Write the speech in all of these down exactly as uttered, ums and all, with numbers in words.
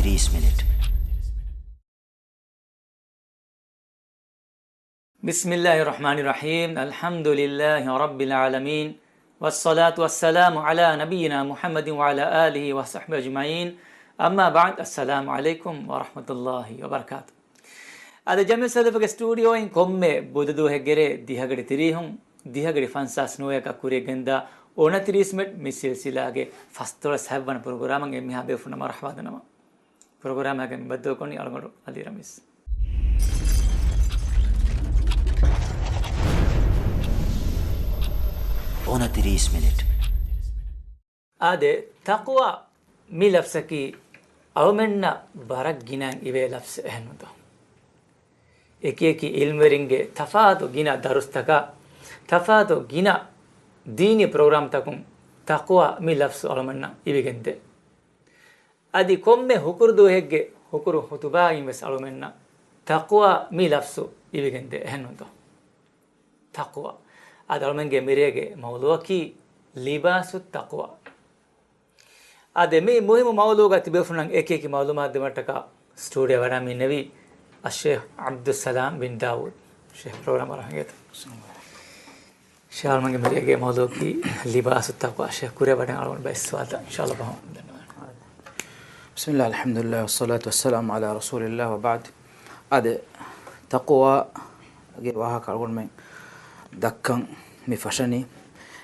ތިރީސް މިނިޓް. بسم الله الرحمن الرحيم. الحمد لله رب العالمين. والصلاة والسلام على نبينا محمد وعلى آله وصحبه أجمعين. أما بعد. السلام عليكم ورحمة الله وبركاته. އަދި ޖަމީލް ސަލަފުގެ ސްޓޫޑިއޯއިން ކޮންމެ ބުދު ދުވަހެއްގެރޭ ދިހަގަޑި ތިރީހުން، ދިހަގަޑި ފަންސާސް ނުވައަކަށް ކުރިޔަށް ގެންދާ އުނަތިރީސް މިނިޓް މި ސިލްސިލާގެ ފަސްދޮޅަސް ހަތްވަނަ ޕްރޮގްރާމަށް އެންމެހާ ބޭފުޅުންނަށް މަރުޙަބާ ދަންނަވަން. ޕްރޮގްރާމާގެ މި ބައްދަލުކޮށް އަޅުގަނޑު އަލީ ރަމީސް. އުނަތިރީސް މިނިޓް. އާދެ، ތަޤްވާ މި ލަފްޒަކީ އަޅުމެންނަށް ވަރަށް ގިނައިން އިވޭ ލަފްޒެއް، އެހެންނުތޯ؟ އެކި އެކި އިލްމުވެރިންގެ ތަފާތު ގިނަ ދަރުސްތަކާ، ތަފާތު ގިނަ ދީނީ ޕްރޮގްރާމްތަކުން ތަޤްވާ މި ލަފްޒު އަޅުމެންނަށް އިވިގެންދޭ. އަދި ކޮންމެ ހުކުރު ދުވަހެއްގެ ހުކުރު ޚުޠުބާއިން ވެސް އަޅުމެންނަށް ތަޤްވާ މި ލަފްޒު އިވިގެންދޭ، އެހެންނުތޯ؟ ތަޤްވާ. އަދި އަޅުމެންގެ މިރޭގެ މައުޟޫޢަކީ ލިބާސު ތަޤްވާ. އާދެ، މި މުހިއްމު މައުޟޫޢުގަ ތިބޭފުޅުންނަށް އެކި އެކި މަޢުލޫމާތު ދެވުމަށްޓަކާ ސްޓޫޑިއޯ ވަޑައިގެންނެވީ އައްޝޭޚް ޢަބްދުއްސަލާމް ބިން ދާވޫދު. ޝޭޚް، ޕްރޮގްރާމް ވަރަށް ހަނގޭތޯ. ޝޭޚް، އަޅުމެންގެ މިރޭގެ މައުޟޫޢަކީ ލިބާސު ތަޤްވާ. ޝޭޚް، ކުރިއަށް ވަޑައިގެން އަޅުގަނޑު ބައެއް ސުވާލުތައް އިންޝާﷲ ބަހަމުން ދަންނަވާނެ. بسم الله، الحمد لله، والصلاة والسلام على رسول الله، وبعد. އާދެ، ތަޤްވާގެ ވާހަކަ އަޅުގަނޑުމެން ދައްކަން މި ފަށަނީ.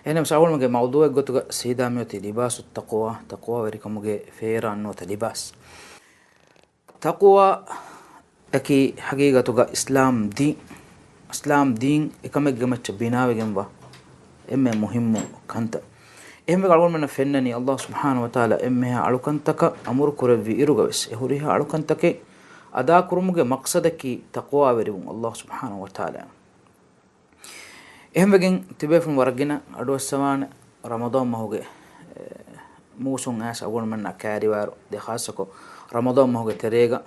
އެހެންނަމަވެސް އަޅުގަނޑުމެންގެ މައުޟޫޢެއްގެ ގޮތުގަ ސީދާ މިއޮތީ ލިބާސު ތަޤްވާ، ތަޤްވާވެރިކަމުގެ ފޭރާން ނުވަތަ ލިބާސް. ތަޤްވާއަކީ ޙަޤީޤަތުގަ އިސްލާމް ދީން، އިސްލާމް ދީން އެކަމެއްގެ މައްޗަށް ބިނާވެގެންވާ އެންމެ މުހިއްމު ކަންތައް. އެހެންވެ އަޅުގަނޑުމެންނަށް ފެންނަނީ، ﷲ ސުބްޙާނަހޫ ވަތަޢާލާ އެންމެހާ އަޅުކަންތަކަށް އަމުރު ކުރެއްވި އިރުގަވެސް، އެ ހުރިހާ އަޅުކަންތަކެއް އަދާކުރުމުގެ މަޤްޞަދަކީ ތަޤްވާވެރިވުން ﷲ ސުބްޙާނަހޫ ވަތަޢާލާ. އެހެންވެގެން ތިބޭފުޅުން ވަރަށް ގިނަ އަޑުއައްސަވާނެ ރަމަޟާން މަހުގެ، އެ، މޫސުން އައިސް އަޅުގަނޑުމެންނަށް ކައިރިވާއިރު، ދެ ޚާއްޞަކޮށް ރަމަޟާން މަހުގެ ތެރޭގަ،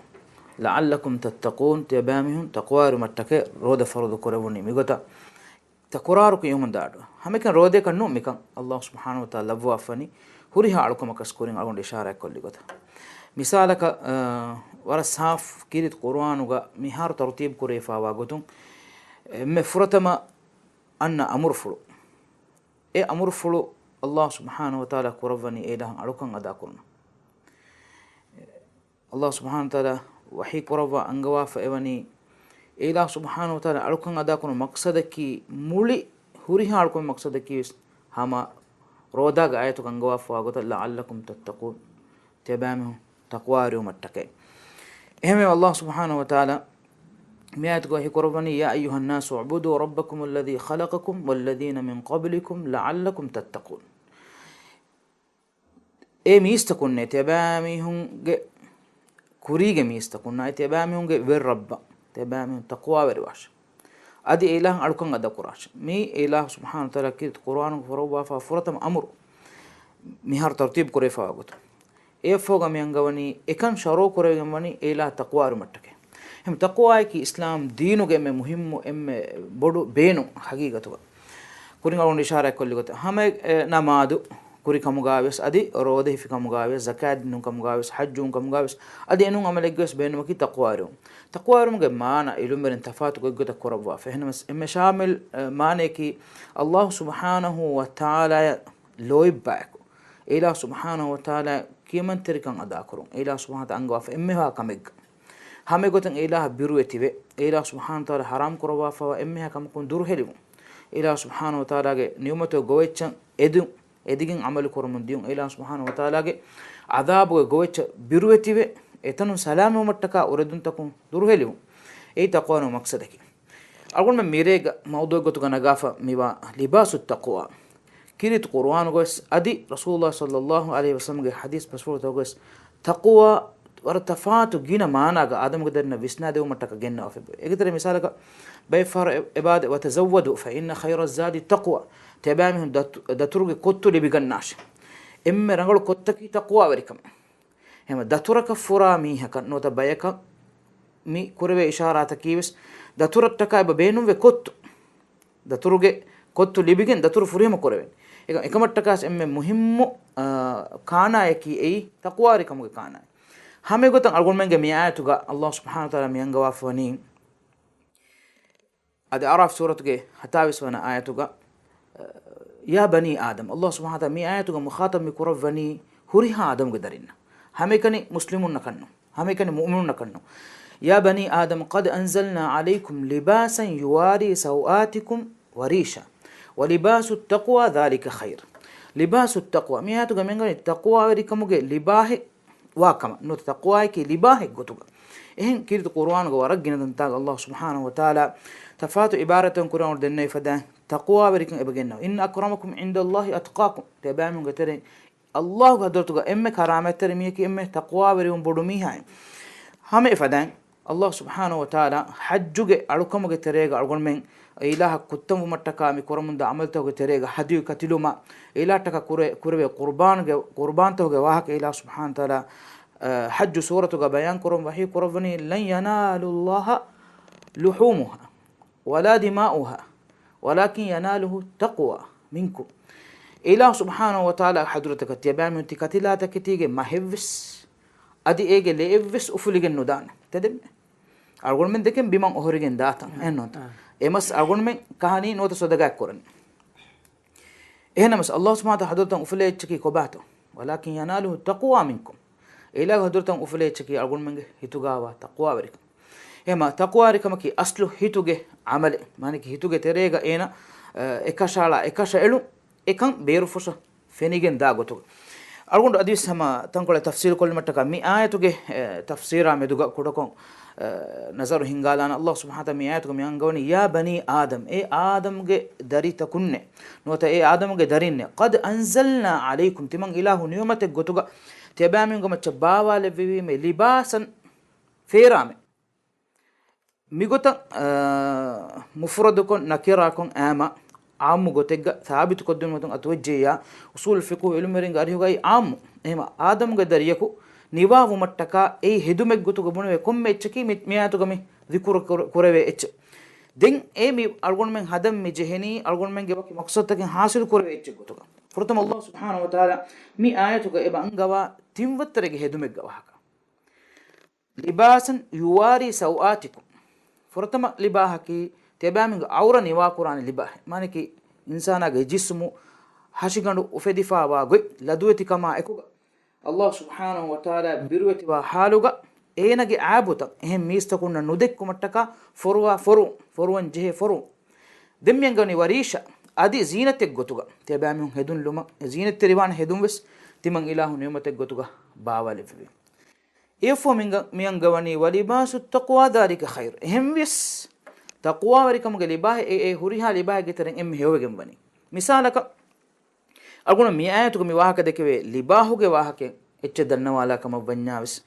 لعلكم تتقون، ތިޔަބައިމީހުން ތަޤްވާވެރިވުމަށްޓަކައި ރޯދަ ފަރުޟު ކުރެވުނީ މިގޮތަށް. ތަކުރާރު ކިޔުމުން ދާ އަޑު. ހަމައެކަނި ރޯދައަކަށް ނޫން މިކަން. ﷲ ސުބްޙާނަހޫ ވަތަޢާލާ ލައްވާފަނީ ހުރިހާ އަޅުކަމަކަށް ކުރިން އަޅުގަނޑު އިޝާރާތްކޮށްލި ގޮތަށް. މިސާލަކަށް، އަ، ވަރަށް ސާފު ކީރިތި ޤުރުއާނުގަ މިހާރު ތަރުތީބު ކުރެވިފާވާ ގޮތުން، އެންމެ ފުރަތަމަ އަންނަ އަމުރުފުޅު. އެ އަމުރުފުޅު ﷲ ސުބްޙާނަހޫ ވަތަޢާލާ ކުރައްވަނީ އެ އިލާހު އަޅުކަން އަދާކުރުން. ﷲ ސުބްޙާނަހޫ ވަތަޢާލާ ވަޙީ ކުރައްވާ އަންގަވާފަ އެވަނީ، އެ އިލާހު ސުބްޙާނަހޫ ވަތަޢާލާ އަޅުކަން އަދާކުރުމުގެ މަޤްޞަދަކީ، މުޅި ހުރިހާ އަޅުކަމުގެ މަޤްޞަދަކީ ވެސް ހަމަ ރޯދާގެ އާޔަތުގަ އަންގަވާފަވާ ގޮތަށް، لعلكم تتقون، ތިޔަބައިމީހުން ތަޤްވާވެރިވުމަށްޓަކައި. އެހެންވެ، ﷲ ސުބްޙާނަހޫ ވަތަޢާލާ މި އާޔަތުގަ ވަޙީ ކުރައްވަނީ، يا أيها الناس اعبدوا ربكم الذي خلقكم والذين من قبلكم لعلكم تتقون. އޭ މީސްތަކުންނޭ، ތިޔަބައިމީހުންގެ ކުރީގެ މީސްތަކުންނާއި، ތިޔަބައިމީހުންގެ ވެރި ރައްބަށް ތިޔަބައިމީހުން ތަޤްވާވެރިވާށި. އަދި އެ އިލާހަށް އަޅުކަން އަދާކުރާށި. މީ އެ އިލާހު ސުބްޙާނަހޫ ވަތަޢާލާ ކީރިތި ޤުރުއާނުގަ ފޮރުވާފަ ފުރަތަމަ އަމުރު. މިހާރު ތަރުތީބު ކުރެވިފަވާ ގޮތުން. އެއަށްފަހުގަ މި އަންގަވަނީ އެކަން ޝަރުޢު ކުރެވިގެން ވަނީ އެ އިލާހަށް ތަޤްވާވެރިވުމަށްޓަކައި. އެހެން ތަޤްވާއަކީ އިސްލާމް ދީނުގެ އެންމެ މުހިއްމު، އެންމެ ބޮޑު ބޭނުން ޙަޤީޤަތުގަ. ކުރިން އަޅުގަނޑު އިޝާރާތް ކޮށްލި ގޮތަށް ހަމަ، އެ، ނަމާދު ކުރި ކަމުގައި ވެސް، އަދި ރޯދަ ހިފި ކަމުގައި ވެސް، ޒަކާތް ދިނުން ކަމުގައި ވެސް، ޙައްޖު ކަމުގައި ވެސް، އަދި އެނޫން ޢަމަލެއްގަ ވެސް ބޭނުމަކީ ތަޤްވާވެރިވުން. ތަޤްވާވެރިވުމުގެ މާނަ އިލްމުވެރިން ތަފާތު ގޮތްގޮތަށް ކުރައްވާފަ. އެހެންނަމަވެސް އެންމެ ޝާމިލް، އެ، މާނައަކީ ﷲ ސުބްޙާނަހޫ ވަތަޢާލާއަށް ލޯތްބާއެކު، އެ އިލާހު ސުބްޙާނަހޫ ވަތަޢާލާ ކިޔަމަންތެރިކަން އަދާކުރުން. އެ އިލާހު ސުބްޙާނަހޫ ވަތަޢާލާ އަންގަވާފަ އެންމެހާ ކަމެއްގަ. ހަމައެގޮތުން އެ އިލާހަށް ބިރުވެތިވެ، އެ އިލާހު ސުބްޙާނަހޫ ވަތަޢާލާ ޙަރާމް ކުރައްވާފައިވާ އެންމެހާ ކަމަކުން ދުރުހެލިވުން. އެ އިލާހު ސުބްޙާނަހޫ ވަތަޢާލާގެ ނިޢުމަތުގެ ގޮވައްޗަށް އެދުން، އެދިގެން ޢަމަލު ކުރަމުން ދިޔުން. އެ އިލާހު ސުބްޙާނަހޫ ވަތަޢާލާގެ ޢަޛާބުގެ ގޮވައްޗަށް ބިރުވެތިވެ، އެތަނުން ސަލާމަތްވުމަށްޓަކާ އުރެދުންތަކުން ދުރުހެލިވުން. އެއީ ތަޤްވާވެރިވުމުގެ މަޤްޞަދަކީ. އަޅުގަނޑުމެން މިރޭގަ މައުޟޫޢެއްގޮތުގަ ނަގާފަ މިވާ ލިބާސު ތަޤްވާ. ކީރިތި ޤުރުއާނުގަވެސް އަދި ރަސޫލުﷲ ޞައްލައްލާހު ޢަލައިހި ވަސައްލަމްގެ ޙަދީޘް ބަސްފުޅުތަކުގަވެސް ތަޤްވާ ވަރަށް ތަފާތު ގިނަ މާނާގަ އާދަމުގެ ދަރިންނަށް ވިސްނާދެވުމަށްޓަކައި ގެންނަވާފައި. އޭގެ ތެރޭ މިސާލަކަށް ބައެއް ފަހަރު އެ، އެބާދެ، وتزودوا فإن خير الزاد التقوى. ތިޔަބައިމީހުން ދަތު، ދަތުރުގެ ކޮއްތު ލިބިގަންނާށި. އެންމެ ރަނގަޅު ކޮއްތަކީ ތަޤްވާވެރިކަމެއް. އެހެންވެ، ދަތުރަކަށް ފުރާ މީހަކަށް ނުވަތަ ބަޔަކަށް މި ކުރެވޭ އިޝާރާތަކީ ވެސް ދަތުރަށްޓަކާ އެބަ ބޭނުންވޭ ކޮއްތު. ދަތުރުގެ ކޮއްތު ލިބިގެން ދަތުރު ފުރިހަމަ ކުރެވެން. އެކަ، އެކަމަށްޓަކާ އެންމެ މުހިއްމު، އާ، ކާނާއަކީ އެއީ ތަޤްވާވެރިކަމުގެ ކާނާ. ހަމައެގޮތަށް އަޅުގަނޑުމެންގެ މި އާޔަތުގަ ﷲ ސުބްޙާނަހޫ ވަތަޢާލާ މި އަންގަވާފަވަނީ، އަދި އަޢްރާފް ސޫރަތުގެ ހަތާވީސް ވަނަ އާޔަތުގަ، ޔާ ބަނީ އާދަމް، ﷲ ސުބްޙާނަހޫ ވަތަޢާލާ މި އާޔަތުގަ މުޚާޠަބް މި ކުރައްވަނީ ހުރިހާ އާދަމުގެ ދަރިންނަށް. ހަމައެކަނި މުސްލިމުންނަކަށްނު، ހަމައެކަނި މުއުމިނުންނަކަށްނު. يا بني آدم قد أنزلنا عليكم لباسا يواري سوآتكم وريشا ولباس التقوى ذلك خير. ލިބާސު ތަޤްވާ. މި އާޔަތުގަ މި އަންގަވަނީ ތަޤްވާވެރިކަމުގެ ލިބާހެއް ވާ ކަމަށް. ނުވަތަ ތަޤްވާއަކީ ލިބާހެއް ގޮތުގަ. އެހެން ކީރިތި ޤުރުއާނުގަ ވަރަށް ގިނަ ތަންތާގަ ﷲ ސުބްޙާނަހޫ ވަތަޢާލާ ތަފާތު ޢިބާރަތުން ކުރާން ދެންނެވި ފަދައިން ތަޤްވާވެރިކަން އެބަ ގެންނަވަ. إن أكرمكم عند الله أتقاكم. ތިޔަބައިމީހުންގެ ތެރެއިން ﷲގެ ޙަޟްރަތުގަ އެންމެ ކަރާމަތްތެރި މީހަކީ އެންމެ ތަޤްވާވެރިވުން ބޮޑު މީހާއިން. ހަމަ އެފަދައިން ﷲ ސުބްޙާނަހޫ ވަތަޢާލާ ޙައްޖުގެ އަޅުކަމުގެ ތެރޭގަ އަޅުގަނޑުމެން އިލާހަށް ކުއްތަންވުމަށްޓަކާ މި ކުރަމުންދާ ޢަމަލުތަކުގެ ތެރޭގަ ހަދިޔު ކަތިލުމާ، އިލާހަށްޓަކާ ކުރެ، ކުރެވޭ ޤުރްބާންގެ، ޤުރްބާންތަކުގެ ވާހަކަ އިލާހު ސުބްޙާނަހޫ ވަތަޢާލާ، އަ، ޙައްޖު ސޫރަތުގަ ބަޔާން ކުރަން ވަޙީ ކުރައްވަނީ، لن ينالوا الله لحومها ولا دماؤها ولكن يناله التقوى منكم. އިލާހު ސުބްޙާނަހޫ ވަތަޢާލާ ޙަޟްރަތަކަށް ތިޔަބައިމީހުން ތި ކަތިލާތަކެތީގެ މަހެއްވެސް އަދި އޭގެ ލެއެއްވެސް އުފުލިގެން ނުދާނެ. ތެދެއްމެ. އަޅުގަނޑުމެން ދެކެން ބިމަށް އޮހޮރިގެން ދާތަން. އެހެން ނޫންތަ؟ އެ މަސް އަޅުގަނޑުމެން ކަހަނީ ނުވަތަ ސޮދަގާތް ކުރަނީ. އެހެންނަމަސް ﷲ ސުބްޙާނަހޫ ވަތަޢާލާ ޙަޟްރަތަށް އުފުލޭ އެއްޗަކީ ކޮބާތޯ؟ ولكن يناله التقوى منكم. އެ އިލާހު ޙަޟްރަތަށް އުފުލޭ އެއްޗަކީ އަޅުގަނޑުމެންގެ ހިތުގާވާ ތަޤްވާވެރިކަން. އެހެމަ ތަޤްވާވެރިކަމަކީ އަސްލު ހިތުގެ ޢަމަލެއް. މާނައަކީ ހިތުގެ ތެރޭގަ އޭނަ، އަ، އެކަށައަޅާ، އެކަށައެޅުން، އެކަން ބޭރުފުށަށް ފެނިގެން ދާ ގޮތުގަ. އަޅުގަނޑު އަދިވެސް ހަމަ ތަންކޮޅެއް ތަފްސީލު ކޮށްލުމަށްޓަކާ މި އާޔަތުގެ، އެ، ތަފްސީރާ މެދުގަ ކުޑަކޮށް، އެ، ނަޒަރު ހިންގާލާނަ. ﷲ ސުބްޙާނަހޫ ވަތަޢާލާ މި އާޔަތުގަ މި އަންގަވަނީ، يا بني آدم، އޭ އާދަމްގެ ދަރިތަކުންނޭ، ނުވަތަ އޭ އާދަމްގެ ދަރިންނޭ، قد أنزلنا عليكم، ތިމަން އިލާހު ނިޢުމަތެއް ގޮތުގަ ތިޔަބައިމީހުންގެ މައްޗަށް ބާވާލެއްވެވީމޭ، لباسا، ފޭރާމެއް. މިގޮތަށް، އާ، މުފްރަދުކޮށް، ނަކިރާކޮށް، އާމަ، ޢާއްމު ގޮތެއްގަ ސާބިތުކޮށްދިނުމަތުން އަތުވެއްޖެއްޔާ، އުޞޫލު ފިޤުހު ޢިލްމުވެރިންގެ އަރިހުގައި ޢާއްމު. އެހެމަ އާދަމުގެ ދަރިޔަކު ނިވާވުމަށްޓަކާ އެއީ ހެދުމެއްގޮތުގަ ބުނެވޭ ކޮންމެ އެއްޗަކީ މި، މި އާޔަތުގަ މި ޛިކުރު ކުރ، ކުރެވޭ އެއްޗެއް. ދެން އެ މި އަޅުގަނޑުމެން ހަދަން މި ޖެހެނީ އަޅުގަނޑުމެންގެ ވަކި މަޤްޞަދުތަކެއް ޙާޞިލު ކުރެވޭ އެއްޗެއް ގޮތުގަ. ފުރަތަމަ ﷲ ސުބްޙާނަހޫ ވަތަޢާލާ މި އާޔަތުގަ އެބަ އަންގަވާ ތިން ވައްތަރެއްގެ ހެދުމެއްގެ ވާހަކަ. لباسا يواري سوآتكم. ފުރަތަމަ ލިބާހަކީ ތިޔަބައިމީހުންގެ ޢައުރަ ނިވާކުރާނެ ލިބާހެއް. މާނައަކީ އިންސާނާގެ ޖިސްމު، ހަށިގަނޑު އުފެދިފާވާ ގޮތް ލަދުވެތިކަމާ އެކުގަ، ﷲ ސުބްޙާނަހޫ ވަތަޢާލާ ބިރުވެތިވާ ޙާލުގަ އޭނަގެ ޢައިބުތައް އެހެން މީސްތަކުންނަށް ނުދެއްކުމަށްޓަކާ ފޮރުވާ ފޮރުވުން، ފޮރުވަން ޖެހޭ ފޮރުވުން. ދެން މި އަންގަވަނީ ވަރީޝާ، އަދި ޒީނަތެއް ގޮތުގަ ތިޔަބައިމީހުން ހެދުން ލުމަށް، ޒީނަތްތެރިވާނެ ހެދުން ވެސް ތިމަން އިލާހު ނިޢުމަތެއް ގޮތުގަ ބާވާލެއްވެވި. އެއަށްފަހު މި އަންގަ، މި އަންގަވަނީ، ولباس التقوى ذلك خير. އެހެންވިޔަސް، ތަޤްވާވެރިކަމުގެ ލިބާހެއް އެ، އެ ހުރިހާ ލިބާހެއްގެ ތެރެއިން އެންމެ ހެޔޮވެގެން ވަނީ. މިސާލަކަށް، އަޅުގަނޑު މި އާޔަތުގަ މި ވާހަކަ ދެކެވޭ ލިބާހުގެ ވާހަކައެއް އެއްޗެއް ދަންނަވާލާ ކަމަށް ވަންޏާވެސް،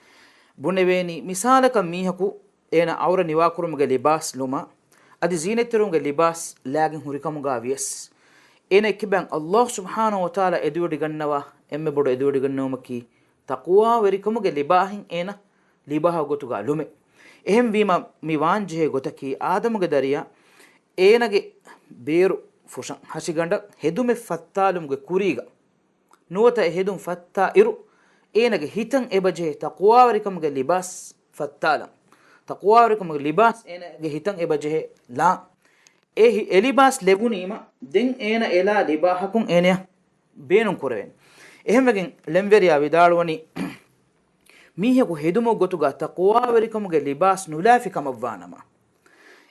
ބުނެވޭނީ، މިސާލަކަށް މީހަކު އޭނަ ޢައުރަ ނިވާކުރުމުގެ ލިބާސް ލުމާ، އަދި ޒީނަތްތެރިވުމުގެ ލިބާސް ލާގެން ހުރިކަމުގަ ވިޔަސް، އޭނަ އެކިބައިން ﷲ ސުބްޙާނަހޫ ވަތަޢާލާ އެދިވަޑިގަންނަވާ އެންމެ ބޮޑު އެދިވަޑިގަންނަވުމަކީ، ތަޤްވާވެރިކަމުގެ ލިބާހެއް އޭނަ ލިބާހު ގޮތުގަ ލުމޭ. އެހެންވީމަ، މި ވާންޖެހޭ ގޮތަކީ، އާދަމުގެ ދަރިޔާ އޭނަގެ ބޭރު ފުށަށް ހަށިގަނޑަށް ހެދުމެއް ފައްތާލުމުގެ ކުރީގަ، ނުވަތަ އެ ހެދުން ފައްތާ އިރު، އޭނަގެ ހިތަށް އެބަޖެހޭ ތަޤްވާވެރިކަމުގެ ލިބާސް ފައްތާލަން. ތަޤްވާވެރިކަމުގެ ލިބާސް އޭނަގެ ހިތަށް އެބަޖެހޭ ލާން. އެ ހި، އެ ލިބާސް ލެވުނީމަ، ދެން އޭނަ އެލާ ލިބާހަކުން އޭނަޔަށް ބޭނުން ކުރެވޭނެ. އެހެންވެގެން ޅެންވެރިޔާ ވިދާޅުވަނީ، މީހަކު ހެދުމުގެ ގޮތުގަ ތަޤްވާވެރިކަމުގެ ލިބާސް ނުލާފި ކަމަށްވާނަމަ،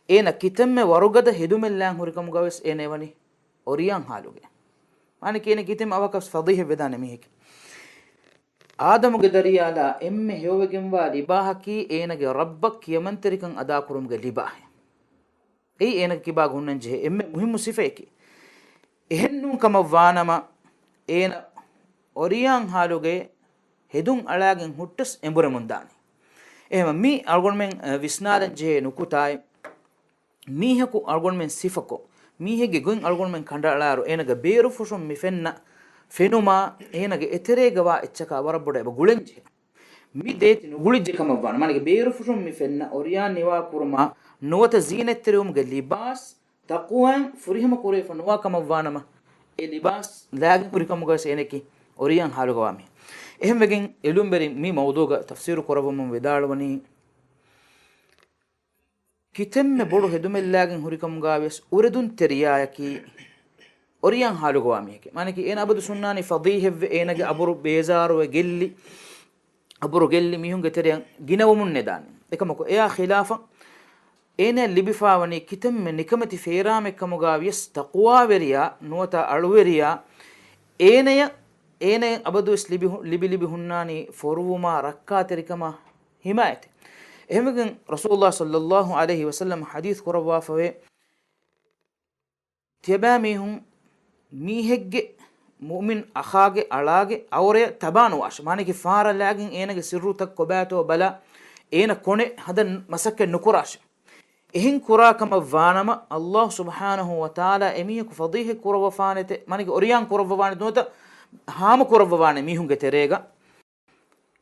އޭނަ ކިތަންމެ ވަރުގަދަ ހެދުމެއް ލާން ހުރިކަމުގަވެސް އޭނަ އެވަނީ އޮރިޔާން ހާލުގަ. މާނައަކީ އޭނަ ކިތަންމެ އަވަހަކަސް ފަޟީޙަތް ވެދާނެ މީހެކޭ. އާދަމުގެ ދަރިޔާލާ އެންމެ ހެޔޮވެގެންވާ ލިބާހަކީ އޭނަގެ ރައްބަށް ކިޔަމަންތެރިކަން އަދާކުރުމުގެ ލިބާހެއް. އެއީ އޭނަގެ ކިބާގަ ހުންނަން ޖެހޭ އެންމެ މުހިއްމު ސިފަޔަކީ. އެހެންނޫން ކަމަށް ވާނަމަ، އޭނަ އޮރިޔާން ހާލުގައި ހެދުން އަޅާގެން ހުއްޓަސް އެނބުރެމުން ދާނެ. އެހެމަ މި އަޅުގަނޑުމެން، އަ، ވިސްނާލަން ޖެހޭ ނުކުތާއެއް، މީހަކު އަޅުގަނޑުމެން ސިފަކޮށް، މީހެއްގެ ގޮތް އަޅުގަނޑުމެން ކަނޑައަޅާއިރު، އޭނަގެ ބޭރުފުށުން މި ފެންނަ ފެނުމާ، އޭނަގެ އެތެރޭގަވާ އެއްޗަކާ ވަރަށް ބޮޑަށް އެބަ ގުޅެން ޖެހޭ. މި ދޭތި ނުގުޅިއްޖެ ކަމަށްވާނަމަ، މާނައަކީ ބޭރުފުށުން މި ފެންނަ އޮރިޔާން ނިވާކުރުމާ، ނުވަތަ ޒީނަތްތެރިވުމުގެ ލިބާސް ތަޤްވާއިން ފުރިހަމަ ކުރެވިފަ ނުވާ ކަމަށްވާނަމަ، އެ ލިބާސް ލާގެން ހުރިކަމުގަވެސް އޭނައަކީ އޮރިޔާން ހާލުގަވާ މީހެއް. އެހެންވެގެން އެލުންވެރި މި މައުޟޫގަ ތަފްސީރު ކުރައްވަމުން ވިދާޅުވަނީ، ކިތަންމެ ބޮޑު ހެދުމެއްލާގެން ހުރިކަމުގައިވިޔަސް އުރެދުންތެރިޔާޔަކީ އޮރިޔާން ހާލުގަވާ މީހެކޭ. މާނަކީ އޭނަ އަބަދު ހުންނާނީ ފަޟީޙަތްވެ، އޭނަގެ އަބުރު ބޭޒާރުވެ ގެއްލި، އަބުރު ގެއްލި މީހުންގެ ތެރެއަށް ގިނަވަމުން ނެދާނެ. އެކަމަކު އެއާ ޚިލާފަށް އޭނައަށް ލިބިފާވަނީ ކިތަންމެ ނިކަމެތި ފޭރާމެއްކަމުގައިވިޔަސް ތަޤްވާވެރިޔާ ނުވަތަ އަޅުވެރިޔާ އޭނަޔަށް އޭނައަށް އަބަދުވެސް ލިބި ހު-، ލިބި ލިބި ހުންނާނީ ފޮރުވުމާ ރައްކާތެރިކަމާ ޙިމާޔަތެއް. އެހެންވެގެން ރަސޫލުﷲ ޞައްލައްލާހު ޢަލައިހި ވަސައްލަމަ ޙަދީޘް ކުރައްވާފަވޭ، ތިޔަބައިމީހުން މީހެއްގެ، މުއުމިން އަޚާގެ، އަޅާގެ އައުރަޔަށް ތަބާނުވާށޭ. މާނައަކީ ފާރަލާގެން އޭނަގެ ސިއްރުތައް ކޮބާތޯ ބަލާ، އޭނަ ކޮނެ ހަދަން މަސައްކަތް ނުކުރާށޭ. އެހެން ކުރާ ކަމަށް ވާނަމަ، ﷲ ސުބްޙާނަހޫ ވަތަޢާލާ އެމީހަކު ފަޟީޙަތް ކުރައްވަފާނެތެ، މާނައަކީ އޮރިޔާން ކުރައްވަވާނެ ނުވަތަ ހާމަ ކުރައްވަވާނެ މީހުންގެ ތެރޭގަ.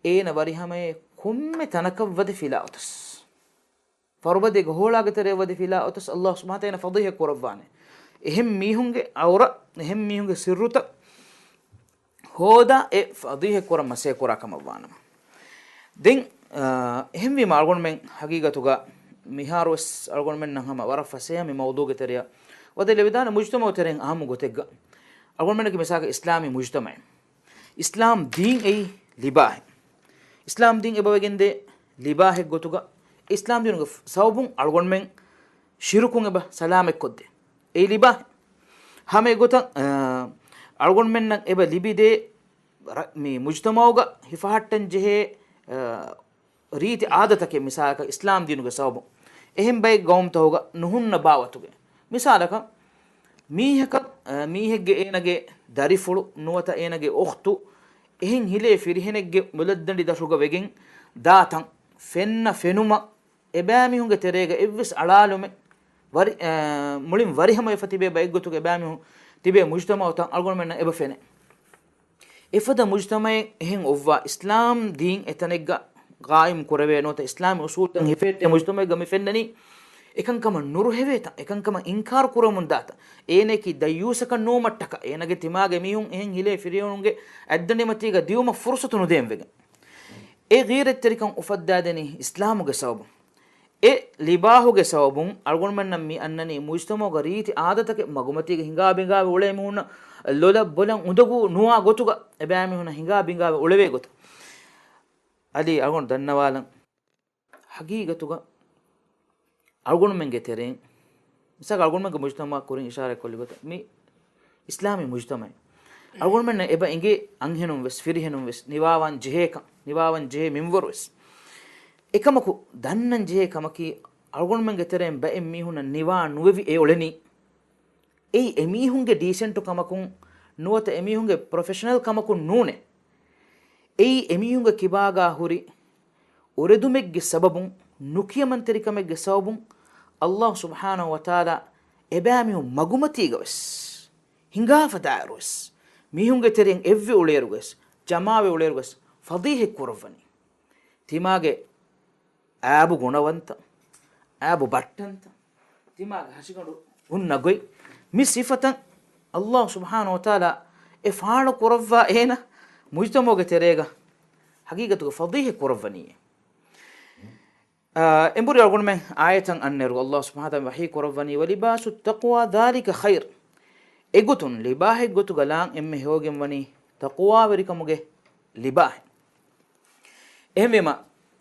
އޭނަ ވަރިހަމަޔަށް ކޮންމެ ތަނަކަށް ވަދެ ފިލާ އޮތަސް، ފަރުބަދެއްގެ ހޯޅާގެ ތެރެއަށް ވަދެ ފިލާ އޮތަސް، ﷲ ސުބްޙާނަހޫ ވަތަޢާލާ ފަޟީޙަތް ކުރައްވާނެ. އެހެން މީހުންގެ އައުރަ، އެހެން މީހުންގެ ސިއްރުތައް ހޯދާ އެ ފަޟީޙަތް ކުރަން މަސައްކަތް ކުރާ ކަމަށް ވާނަމަ. ދެން، އާ، އެހެންވީމަ އަޅުގަނޑުމެން ހަގީގަތުގަ މިހާރުވެސް އަޅުގަނޑުމެންނަށް ހަމަ ވަރަށް ފަސޭހަ މި މައުޟޫގެ ތެރެއަށް ވަދެލެވިދާނެ މުޖްތަމަޢު ތެރެއިން އަހައްމު ގޮތެއްގަ. އަޅުގަނޑުމެންނަކީ މިސާލަކަށް އިސްލާމީ މުޖްތަމަޢެއް. އިސްލާމް ދީން އެއީ ލިބާހެއް. އިސްލާމް ދީން އެބަވެގެންދޭ ލިބާހެއް ގޮތުގަ، އިސްލާމް ދީނުގެ ސަބަބުން އަޅުގަނޑުމެން ޝިރުކުން އެބަ ސަލާމަތްކޮށްދޭ. އެއީ ލިބާހެއް. ހަމަ އެގޮތަށް، އަ، އަޅުގަނޑުމެންނަށް އެބަ ލިބިދޭ ރަ-، މި މުޖްތަމަޢުގަ ހިފަހައްޓަން ޖެހޭ، އަ، ރީތި އާދަތަކެއް މިސާލަކަށް އިސްލާމް ދީނުގެ ސަބަބުން އެހެން ބައެއް ގައުމުތަކުގަ ނުހުންނަ ބާވަތުގެ. މިސާލަކަށް މީހަކަށް، އަ، މީހެއްގެ އޭނަގެ ދަރިފުޅު ނުވަތަ އޭނަގެ އުޚްތު އެހެން ހިލޭ ފިރިހެނެއްގެ މުލައްދަނޑި ދަށުގަ ވެގެން ދާތަން ފެންނަ ފެނުމަށް އެބައިމީހުންގެ ތެރޭގަ އެއްވެސް އަޅާލުމެއް ވަރި-، އަ، މުޅިން ވަރިހަމަވެފަ ތިބޭ ބައެއްގޮތުގަ އެބައިމީހުން ތިބޭ މުޖްތަމަޢުތައް އަޅުގަނޑުމެންނަށް އެބަ ފެނޭ. އެފަދަ މުޖްތަމަޢެއް އެހެން އޮއްވާ އިސްލާމް ދީން އެތަނެއްގަ ޤާއިމް ކުރެވޭ ނުވަތަ އިސްލާމީ އުޞޫލުތައް ހިފެހެއްޓޭ މުޖްތަމަޢެއްގަ މި ފެންނަނީ، އެކަންކަމަށް ނުރުހެވޭތަން، އެކަންކަމަށް އިންކާރު ކުރަމުން ދާތަން، އޭނައަކީ ދައްޔޫސަކަށް ނުވުމަށްޓަކާ، އޭނަގެ ތިމާގެ މީހުން އެހެން ހިލޭ ފިރިހެނުންގެ އަތްދަނޑިމަތީގަ ދިއުމަށް ފުރުޞަތު ނުދޭން ވެގެން. އެ ޣީރަތްތެރިކަން އުފައްދާދެނީ އިސްލާމުގެ ސަބަބުން. އެ ލިބާހުގެ ސަބަބުން އަޅުގަނޑުމެންނަށް މި އަންނަނީ މުޖްތަމަޢުގަ ރީތި އާދަތަކެއް މަގުމަތީގަ ހިނގާ ބިނގާވެ އުޅޭ މީހުންނަށް ލޮލަށް ބޮލަށް އުނދަގޫ ނުވާ ގޮތުގަ އެބައިމީހުންނަށް ހިނގާ ބިނގާވެ އުޅެވޭ ގޮތަށް. އަދި އަޅުގަނޑު ދަންނަވާލަން، ހަގީގަތުގަ އަޅުގަނޑުމެންގެ ތެރެއިން، މިސާލަކަށް އަޅުގަނޑުމެންގެ މުޖްތަމަޢަށް ކުރިން އިޝާރާތް ކޮށްލި ގޮތަށް، މި އިސްލާމީ މުޖްތަމަޢެއް. އަޅުގަނޑުމެންނަށް އެބަ އެނގޭ އަންހެނުން ވެސް، ފިރިހެނުން ވެސް، ނިވާވާން ޖެހޭކަން، ނިވާވަން ޖެހޭ މިންވަރު ވެސް. އެކަމަކު، ދަންނަން ޖެހޭ ކަމަކީ، އަޅުގަނޑުމެންގެ ތެރެއިން ބައެއް މީހުންނަށް ނިވާ ނުވެވި އެ އުޅެނީ. އެއީ އެމީހުންގެ ޑީސެންޓު ކަމަކުން ނުވަތަ އެމީހުންގެ ޕްރޮފެޝަނަލް ކަމަކުން ނޫނޭ. އެއީ އެމީހުންގެ ކިބާގާ ހުރި އުރެދުމެއްގެ ސަބަބުން، ނުކިޔަމަންތެރިކަމެއްގެ ސަބަބުން، ﷲ ސުބްޙާނަހޫ ވަތަޢާލާ އެބައިމީހުން މަގުމަތީގަ ވެސް، ހިނގާފަ ދާއިރު ވެސް، މީހުންގެ ތެރެއިން އެއްވި އުޅޭއިރުގަ ވެސް، ޖަމާވި އުޅޭއިރުގަ ވެސް، ފަޟީޙަތް ކުރައްވަނީ. ތިމާގެ އާބު ގުނަވަންތަ، އާބު ބައްޓަންތަ، ތިމާގެ ހަށިގަނޑު ހުންނަ ގޮތް، މި ސިފަތައް ﷲ ސުބްޙާނަހޫ ވަތަޢާލާ އެ ފާޅު ކުރައްވާ އޭނަ މުޖްތަމަޢުގެ ތެރޭގަ ހަގީގަތުގަ ފަޟީޙަތް ކުރައްވަނީއޭ. އާ، އެނބުރި އަޅުގަނޑުމެން އާޔަތަށް އަންނައިރު، ﷲ ސުބްޙާނަހޫ ވަތަޢާލާ ވަޙީ ކުރައްވަނީ، "وَلِبَاسُ التَّقْوَى ذَٰلِكَ خَيْرٌ." އެގޮތުން ލިބާހެއްގޮތުގަ ލާން އެންމެ ހެޔޮވެގެން ވަނީ ތަޤްވާވެރިކަމުގެ ލިބާހެއް. އެހެންވީމަ،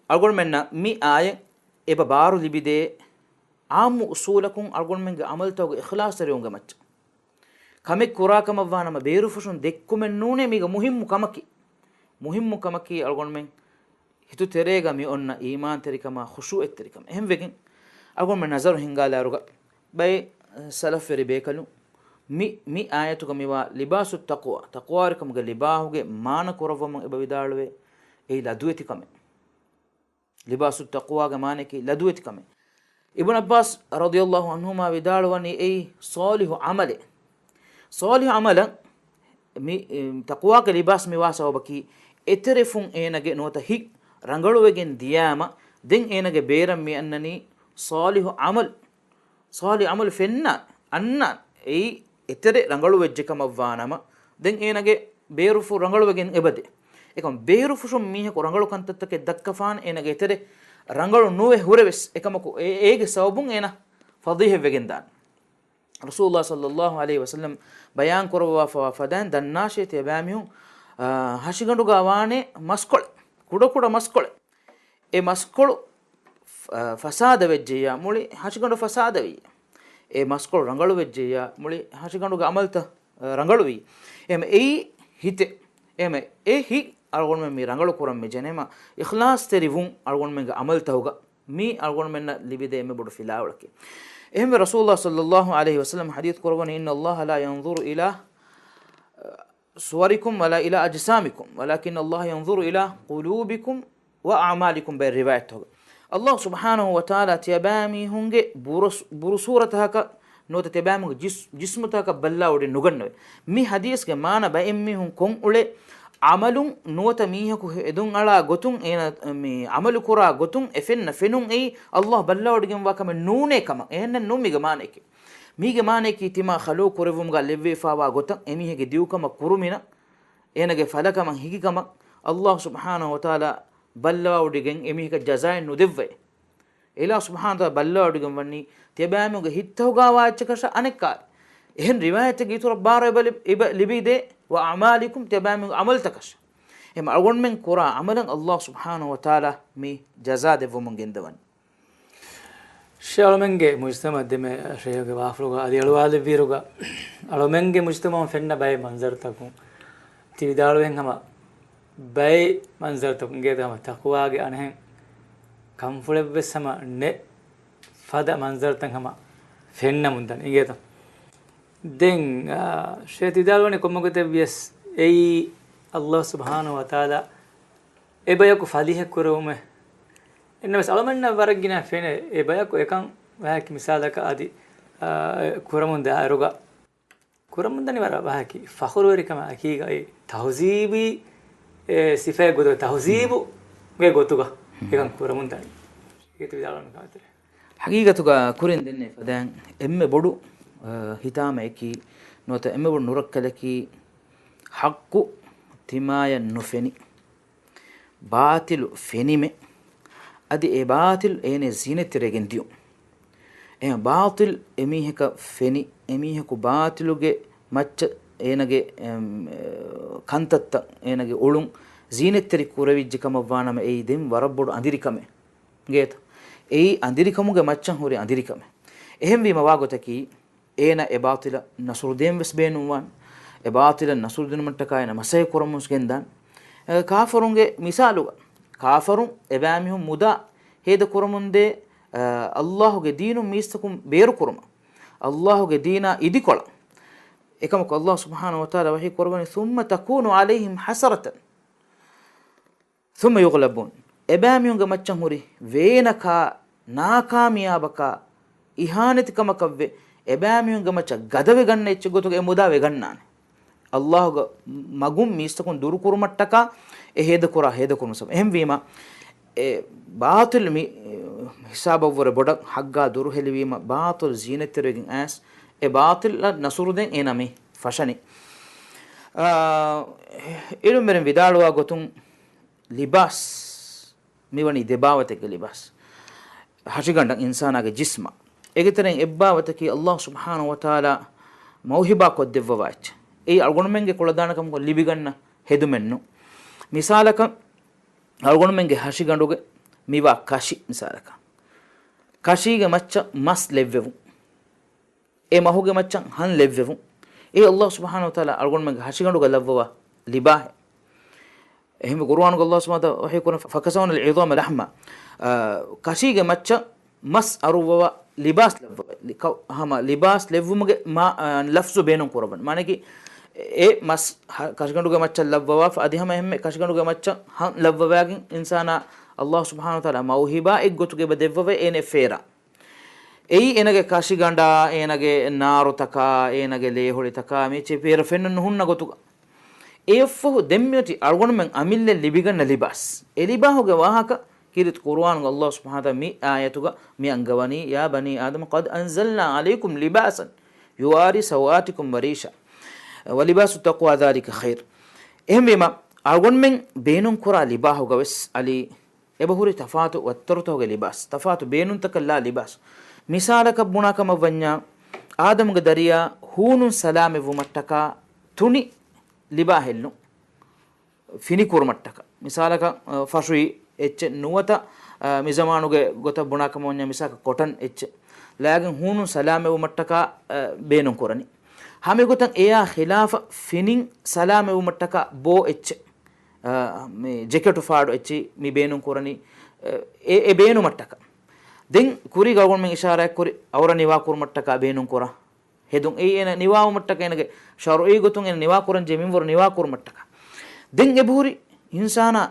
އަޅުގަނޑުމެންނަށް މި އާޔަތް އެބަ ބާރު ލިބިދޭ އާއްމު އުޞޫލަކުން އަޅުގަނޑުމެންގެ ޢަމަލުތަކުގެ އިޚްލާޞްތެރިވުމުގެ މައްޗަށް. ކަމެއް ކުރާ ކަމަށްވާނަމަ ބޭރުފުށުން ދެއްކުމެއް ނޫނޭ، މީގަ މުހިއްމު ކަމަކީ. މުހިއްމު ކަމަކީ އަޅުގަނޑުމެން ހިތު ތެރޭގަ މި އޮންނަ އީމާންތެރިކަމާ ޚުޝޫޢަތްތެރިކަމަށް. އެހެންވެގެން އަޅުގަނޑުމެން ނަޒަރު ހިންގާލާއިރުގަ ބައެއް ސަލަފްވެރި ބޭކަލުން މި، މި އާޔަތުގަ މިވާ ލިބާސު ތަޤްވާ، ތަޤްވާވެރިކަމުގެ ލިބާހުގެ މާނަ ކުރައްވަމުން އެބަ ވިދާޅުވޭ އެއީ ލަދުވެތިކަމެއް. ލިބާސު ތަޤްވާގެ މާނައަކީ ލަދުވެތިކަމެއް. އިބްނު ޢައްބާސް ރަޟިޔަﷲ ޢަންހުމާ ވިދާޅުވަނީ އެއީ ޞާލިޙު ޢަމަލެއް. ޞާލިޙު ޢަމަލަށް މި، ތަޤްވާގެ ލިބާސް މިވާ ސަބަބަކީ، އެތެރެފުން އޭނަގެ ނުވަތަ ހިތް ރަނގަޅުވެގެން ދިޔާމަ، ދެން އޭނަގެ ބޭރަށް މި އަންނަނީ ޞާލިޙު ޢަމަލު. ޞާލިޙު ޢަމަލު ފެންނާނެ، އަންނާނެ. އެއީ އެތެރެ ރަނގަޅުވެއްޖެ ކަމަށްވާނަމަ، ދެން އޭނަގެ ބޭރުފުށް ރަނގަޅުވެގެން އެބަދޭ. އެކަމަ ބޭރުފުށުން މީހަކު ރަނގަޅު ކަންތައްތަކެއް ދައްކަފާނެ އޭނަގެ އެތެރެ ރަނގަޅު ނުވެ ހުރެވެސް އެކަމަކު އެ-، އޭގެ ސަބަބުން އޭނަ ފަޟީޙަތްވެގެން ދާނެ. ރަސޫލުﷲ ޞައްލައްލާހު ޢަލައިހި ވަސައްލަމް ބަޔާން ކުރައްވާފަވާ ފަދައިން ދަންނާށޭ ތިޔަބައިމީހުން، އާ، ހަށިގަނޑުގަ ވާނެ މަސްކޮޅެއް، ކުޑަކުޑަ މަސްކޮޅެއް. އެ މަސްކޮޅު ފަ-، ފަސާދަ ވެއްޖެއްޔާ މުޅި ހަށިގަނޑު ފަސާދަ ވިއްޔާ. އެ މަސްކޮޅު ރަނގަޅު ވެއްޖެއްޔާ މުޅި ހަށިގަނޑުގެ އަމަލްތައް، އަ، ރަނގަޅުވި. އެހެން އެއީ ހިތެއް. އެހެން އެ ހިތް އަޅުގަނޑުމެން މި ރަނގަޅު ކުރަން މި ޖެނޭމަ، އިޚްލާޞްތެރި ވުން އަޅުގަނޑުމެންގެ އަމަލްތަހުގަ މީ އަޅުގަނޑުމެންނަށް ލިބިދޭ އެންމެ ބޮޑު ފިލާވަޅަކީ. އެހެންވެ ރަސޫލުﷲ ޞައްލައްލާހު ޢަލައިހި ވަސައްލަމް ޙަދީޘް ކުރައްވަނީ، إن الله لا ينظر إلى صوركم ولا إلى أجسامكم ولكن الله ينظر إلى قلوبكم وأعمالكم ބައެއް ރިވާޔަތްތަކުގަ. ﷲ ސުބްޙާނަހު ވަތަޢާލާ ތިޔަބައިމީހުންގެ ބުރުސް-، ބުރުސޫރަތަކަކަށް ނުވަތަ ތިޔަބައިމީހުންގެ ޖިސް-، ޖިސްމުތަކަކަށް ބައްލަވާ ވޮޑި ނުގަންނަވޭ. މި ޙަދީޘްގެ މާނަ ބައެއްމީހުން ކޮށްއުޅޭ ޢަމަލުން ނުވަތަ މީހަކު ހެދުން އަޅާ ގޮތުން އޭނަ މި ޢަމަލު ކުރާ ގޮތުން އެ ފެންނަ ފެނުން އެއީ ﷲ ބައްލަވަޑިގެންވާ ކަމެއް ނޫނޭ ކަމަށް. އެހެންނެއް ނޫން މީގެ މާނައަކީ. މީގެ މާނައަކީ ތިމާ ޚަލްޤު ކުރެއްވުމުގަ ލެއްވިފާވާ ގޮތަށް އެމީހެއްގެ ދިއުކަމަށް ކުރުމިނަށް އޭނަގެ ފަލަކަމަށް ހިކިކަމަށް ﷲ ސުބްޙާނަހު ވަތަޢާލާ ބައްލަވާވޮޑިގެން އެމީހަކަށް ޖަޒާއެއް ނުދެއްވައޭ. އެއިލާހު ސުބްޙާނަހު ވަތަޢާލާ ބައްލަވާވޮޑިގެން ވަނީ ތިޔަބައިމީހުންގެ ހިތްތަހުގަ ވާ އެއްޗަކަށް އަނެއްކާ. އެހެން ރިވާޔަތެއްގެ އިތުރަށް ބާރު އެބަ ލި-، އެބަ ލިބިދޭ، وأعمالكم ތިޔަބައިމީހުންގެ ޢަމަލްތަކަށް. އެހެން އަޅުގަނޑުމެން ކުރާ ޢަމަލަށް ﷲ ސުބްޙާނަހު ވަތަޢާލާ މި ޖަޒާ ދެއްވަމުން ގެންދަވަނީ. ޝޭޚް އަޅުމެންގެ މުޖްތަމަޢަށް ދެމެ ޝޭޚްގެ ވާހަކަފުޅުގަ އަދި އަޅުވާލެއްވިއިރުގަ، އަޅުމެންގެ މުޖްތަމަޢުން ފެންނަ ބައެއް މަންޒަރުތަކުން ތި ވިދާޅުވެން ހަމަ ބައެއް މަންޒަރުތަކުން އިނގޭތަ ހަމަ ތަޤުވާގެ އަނެއްހެން ކަންފުޅެއްވެސް ހަމަ ނެތް ފަދަ މަންޒަރުތައް ހަމަ ފެންނަމުން ދަނީ އިނގޭތަ. ދެން، އާ، ޝޭޚް ތި ވިދާޅުވަނީ ކޮންމެ ގޮތެއް ވިޔަސް އެއީ ﷲ ސުބްޙާނަހު ވަތަޢާލާ އެބަޔަކު ފަޟީޙަތް ކުރެވުމެއް. އެންނަވެސް އަޅުމެންނަށް ވަރަށް ގިނަ ފެނޭ އެބަޔަކު އެކަން ވަހަކި މިސާލަކަށް އަދި، އާ، ކުރަމުން ދާއިރުގަ ކުރަމުން ދަނީ ވަރަށް ވަހަކި ފަޚުރުވެރިކަމާ އެކީގަ އެ ތަހުޒީބީ، އެ، ސިފައެއް ގޮތުގަ ތަހުޒީބުގެ ގޮތުގަ އެކަން ކުރަމުން ދަނީ. އޭތި ވިދާޅުވަން ކަމަތެރޭ. ޙަޤީޤަތުގަ ކުރިން ދެންނެވި ފަދައިން އެންމެ ބޮޑު، އަ، ހިތާމައަކީ ނުވަތަ އެންމެ ބޮޑު ނުރައްކަލަކީ ޙައްޤު ތިމާޔަށް ނުފެނި، ބާޠިލު ފެނިމެ، އަދި އެ ބާޠިލު އޭނަ ޒީނަތްތެރިވެގެން ދިޔުން. އެހެން ބާޠިލު އެމީހަކަށް ފެނި، އެމީހަކު ބާޠިލުގެ މައްޗަށް އޭނަގެ، އެމް، އެ، ކަންތައްތައް އޭނަގެ އުޅުން ޒީނަތްތެރި ކުރެވިއްޖެ ކަމަށްވާނަމަ އެއީ ދެން ވަރަށް ބޮޑު އަނދިރިކަމެއް. އިނގޭތަ؟ އެއީ އަނދިރިކަމުގެ މައްޗަށް ހުރި އަނދިރިކަމެއް. އެހެންވީމަ ވާގޮތަކީ، އޭނަ އެ ބާޠިލަށް ނަޞްރު ދޭން ވެސް ބޭނުންވާނެ. އެ ބާޠިލަށް ނަޞްރު ދިނުމަށްޓަކާ އޭނަ މަސައްކަތް ކުރަމުން ގެންދާނެ. އެ، ކާފަރުންގެ މިސާލުގަ، ކާފަރުން އެބައިމީހުން މުދާ ހޭދަ ކުރަމުންދޭ، އަ، ﷲގެ ދީނުން މީސްތަކުން ބޭރުކުރުމަށް. ﷲގެ ދީނާ އިދިކޮޅަށް. އެކަމަކު ﷲ ސުބްޙާނަހު ވަތަޢާލާ ވަޙީ ކުރައްވަނީ، ثم تكون عليهم حسرة ثم يغلبون. އެބައިމީހުންގެ މައްޗަށް ހުރި ވޭނަކާ، ނާކާމިޔާބަކާ، އިހާނެތިކަމަކަށްވެ، އެބައިމީހުންގެ މައްޗަށް ގަދަވެގަންނަ އެއްޗެއް ގޮތުގަ އެ މުދާ ވެގަންނާނެ. ﷲގެ މަގުން މީސްތަކުން ދުރުކުރުމަށްޓަކާ އެ ހޭދަކުރާ ހޭދަކުރުމުން ސަބަބުން. އެހެންވީމަ، އެ ބާޠިލު މި ހިސާބަށްވުރެ ބޮޑަށް ޙައްޤާ ދުރުހެލިވީމަ، ބާޠިލު ޒީނަތްތެރިވެގެން އައިސް، އެ ބާޠިލަށް ނަޞްރު ދޭން އޭނާ މި ފަށަނީ. އާ، ޢިލްމުވެރިން ވިދާޅުވާ ގޮތުން، ލިބާސް މިވަނީ ދެބާވަތެއްގެ ލިބާސް. ހަށިގަނޑަށް އިންސާނާގެ ޖިސްމަށް. އޭގެ ތެރެއިން އެއްބާވަތަކީ ﷲ ސުބްޙާނަހު ވަތަޢާލާ މައުހިބާ ކޮށްދެއްވަވާ އެއްޗެއް. އެއީ އަޅުގަނޑުމެންގެ ކުޅަދާނަކަމަކު ލިބިގަންނަ ހެދުމެއްނު. މިސާލަކަށް، އަޅުގަނޑުމެންގެ ހަށިގަނޑުގެ މިވާ ކަށި މިސާލަކަށް. ކަށީގެ މައްޗަށް މަސް ލެއްވެވުން. އެ މަހުގެ މައްޗަށް ހަން ލެއްވެވުން. އެ ﷲ ސުބްޙާނަހު ވަތަޢާލާ އަޅުގަނޑުމެންގެ ހަށިގަނޑުގަ ލައްވަވާ ލިބާހެއް. އެހެންވެ، ޤުރުއާނުގަ ﷲ ސުބްޙާނަހު ވަތަޢާލާ ވަޙީ ކުރަން، فكسونا العظام لحما. އާ، ކަށީގެ މައްޗަށް މަސް އަރުއްވަވާ ލިބާސް ލައްވަވާ. ލި-، ކަ-، ހަމަ ލިބާސް ލެއްވުމުގެ މާ-، އާ، ލަފްޒު ބޭނުން ކުރައްވަން. މާނައަކީ، އެ މަސް ހަ-، ކަށިގަނޑުގެ މައްޗަށް ލައްވަވާފަ، އަދި ހަމަ އެހެންމެ ކަށިގަނޑުގެ މައްޗަށް ހަން ލައްވަވާގެން އިންސާނާ ﷲ ސުބްޙާނަހު ވަތަޢާލާ މައުހިބާ އެއްގޮތުގަ އެބަ ދެއްވަވައި އޭނަ ފޭރާ. އެއީ އޭނަގެ ކަށިގަނޑާ، އޭނަގެ ނާރުތަކާ، އޭނަގެ ލޭހޮޅިތަކާ، މި އެއްޗެއް ފޭރަ ފެންނަން ނުހުންނަ ގޮތުގަ. އެއަށްފަހު ދެންމެއޮތީ އަޅުގަނޑުމެން އަމިއްލަ ލިބިގަންނަ ލިބާސް. އެ ލިބާހުގެ ވާހަކަ ކީރިތި ޤުރުއާނުގަ ﷲ ސުބްޙާނަހު ވަތަޢާލާ މި އާޔަތުގަ މި އަންގަވަނީ، يا بني آدم قد أنزلنا عليكم لباسا يواري سوآتكم وريشا ولباس التقوى ذلك خير. އެހެންވީމަ، އަޅުގަނޑުމެން ބޭނުންކުރާ ލިބާހުގަވެސް އަލީ އެބަހުރި ތަފާތު ވައްތަރުތަކުގެ ލިބާސް، ތަފާތު ބޭނުންތަކަށްލާ ލިބާސް. މިސާލަކަށް ބުނާކަމަށްވަންޏާ، އާދަމުގެ ދަރިޔާ ހޫނުން ސަލާމެއްވުމަށްޓަކާ ތުނި ލިބާހެއްލުން. ފިނިކުރުމަށްޓަކާ. މިސާލަކަށް، އަ، ފަށުއި އެއްޗެއް ނުވަތަ، އަ، މިޒަމާނުގެ ގޮތަށް ބުނާކަމަށް ވަންޏާ މިސާލަކަށް ކޮޓަން އެއްޗެއް ލާގެން ހޫނުން ސަލާމެއްވުމަށްޓަކާ، އަ، ބޭނުންކުރަނީ. ހަމައެގޮތަށް އެޔާ ޚިލާފަށް ފިނިން ސަލާމެއްވުމަށްޓަކާ ބޯ އެއްޗެއް، އަ، މި ޖެކެޓު ފާޑު އެއްޗެއް މި ބޭނުންކުރަނީ، އެ، އެ ބޭނުމަށްޓަކާ. ދެން ކުރީގަ އަޅުގަނޑުމެން އިޝާރާތްކުރި އައުރަ ނިވާކުރުމަށްޓަކާ ބޭނުންކުރާ ހެދުން. އެއީ އޭނަ ނިވާވުމަށްޓަކާ އޭނަގެ ޝަރުޢީ ގޮތުން އޭނަ ނިވާކުރަންޖެހޭ މިންވަރު ނިވާކުރުމަށްޓަކާ. ދެން އެބަހުރި އިންސާނާ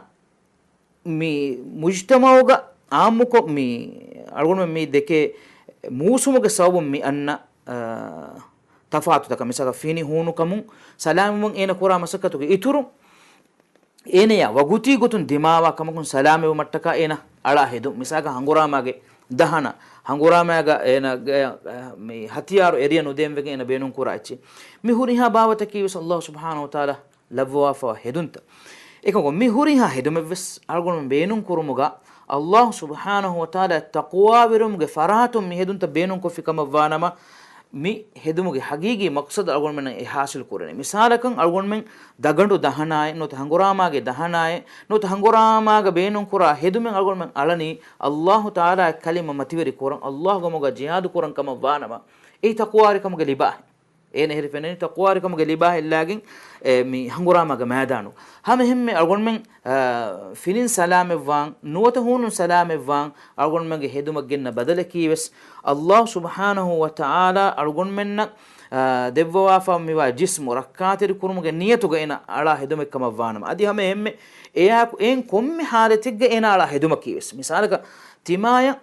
މި މުޖްތަމަޢުގަ ޢާއްމުކޮށް މި އަޅުގަނޑުމެން މި ދެކޭ މޫސުމުގެ ސަބަބުން މި އަންނަ، އާ، ތަފާތުތަކަށް. މިސާލަކަށް ފިނި ހޫނުކަމުން ސަލާމަތްވުން އޭނަ ކުރާ މަސައްކަތުގެ އިތުރުން އޭނަޔާ ވަގުތީ ގޮތުން ދިމާވާ ކަމަކުން ސަލާމަތްވުމަށްޓަކާ އޭނަ އަޅާ ހެދުން. މިސާލަކަށް ހަނގުރާމާގެ ދަހަނަ، ހަނގުރާމާގަ އޭނަ، އެ، މި ހަތިޔާރު އެރިޔަ ނުދޭންވެގެން އޭނަ ބޭނުންކުރާ އެއްޗެއް. މި ހުރިހާ ބާވަތަކީވެސް ﷲ ސުބްޙާނަހޫ ވަތަޢާލާ ލައްވަވާފަވާ ހެދުންތައް. އެކަމަކު މި ހުރިހާ ހެދުމެއްވެސް އަޅުގަނޑުމެން ބޭނުންކުރުމުގަ ﷲ ސުބްޙާނަހޫ ވަތަޢާލާ ތަޤްވާވެރިވުމުގެ ފަރާތުން މި ހެދުންތައް ބޭނުންކޮށްފި ކަމަށްވާނަމަ، މި ހެދުމުގެ ޙަޤީޤީ މަޤްޞަދު އަޅުގަނޑުމެންނަށް އެ ޙާޞިލު ކުރަނީ. މިސާލަކަށް އަޅުގަނޑުމެން ދަގަނޑު ދަހަނާއެއް ނުވަތަ ހަނގުރާމާގެ ދަހަނާއެއް ނުވަތަ ހަނގުރާމާގަ ބޭނުންކުރާ ހެދުމެއް އަޅުގަނޑުމެން އަޅަނީ ﷲ ތަޢާލާގެ ކަލިމަ މަތިވެރި ކުރަން، ﷲގެ ގޮމުގަ ޖިހާދު ކުރަން ކަމަށްވާނަމަ، އެއީ ތަޤްވާވެރިކަމުގެ ލިބާހެއް. އޭނަ އެހެރީ ފެންނަނީ ތަޤްވާވެރިކަމުގެ ލިބާހެއްލާގެން، އެ، މި ހަނގުރާމާގެ މައިދާނު. ހަމައެހެންމެ އަޅުގަނޑުމެން، އާ، ފިނިން ސަލާމަތްވާން، ނުވަތަ ހޫނުން ސަލާމަތްވާން، އަޅުގަނޑުމެންގެ ހެދުމަށް ގެންނަ ބަދަލަކީވެސް، ﷲ ސުބްޙާނަހޫ ވަތަޢާލާ އަޅުގަނޑުމެންނަށް، އާ، ދެއްވަވާފަ މިވާ ޖިސްމު ރައްކާތެރި ކުރުމުގެ ނިޔަތުގަ އޭނަ އަޅާ ހެދުމެއް ކަމަށްވާނަމަ. އަދި ހަމައެހެންމެ އެއާއެކު އެއިން ކޮންމެ ޙާލަތެއްގަ އޭނަ އަޅާ ހެދުމަކީވެސް. މިސާލަކަށް ތިމާޔަށް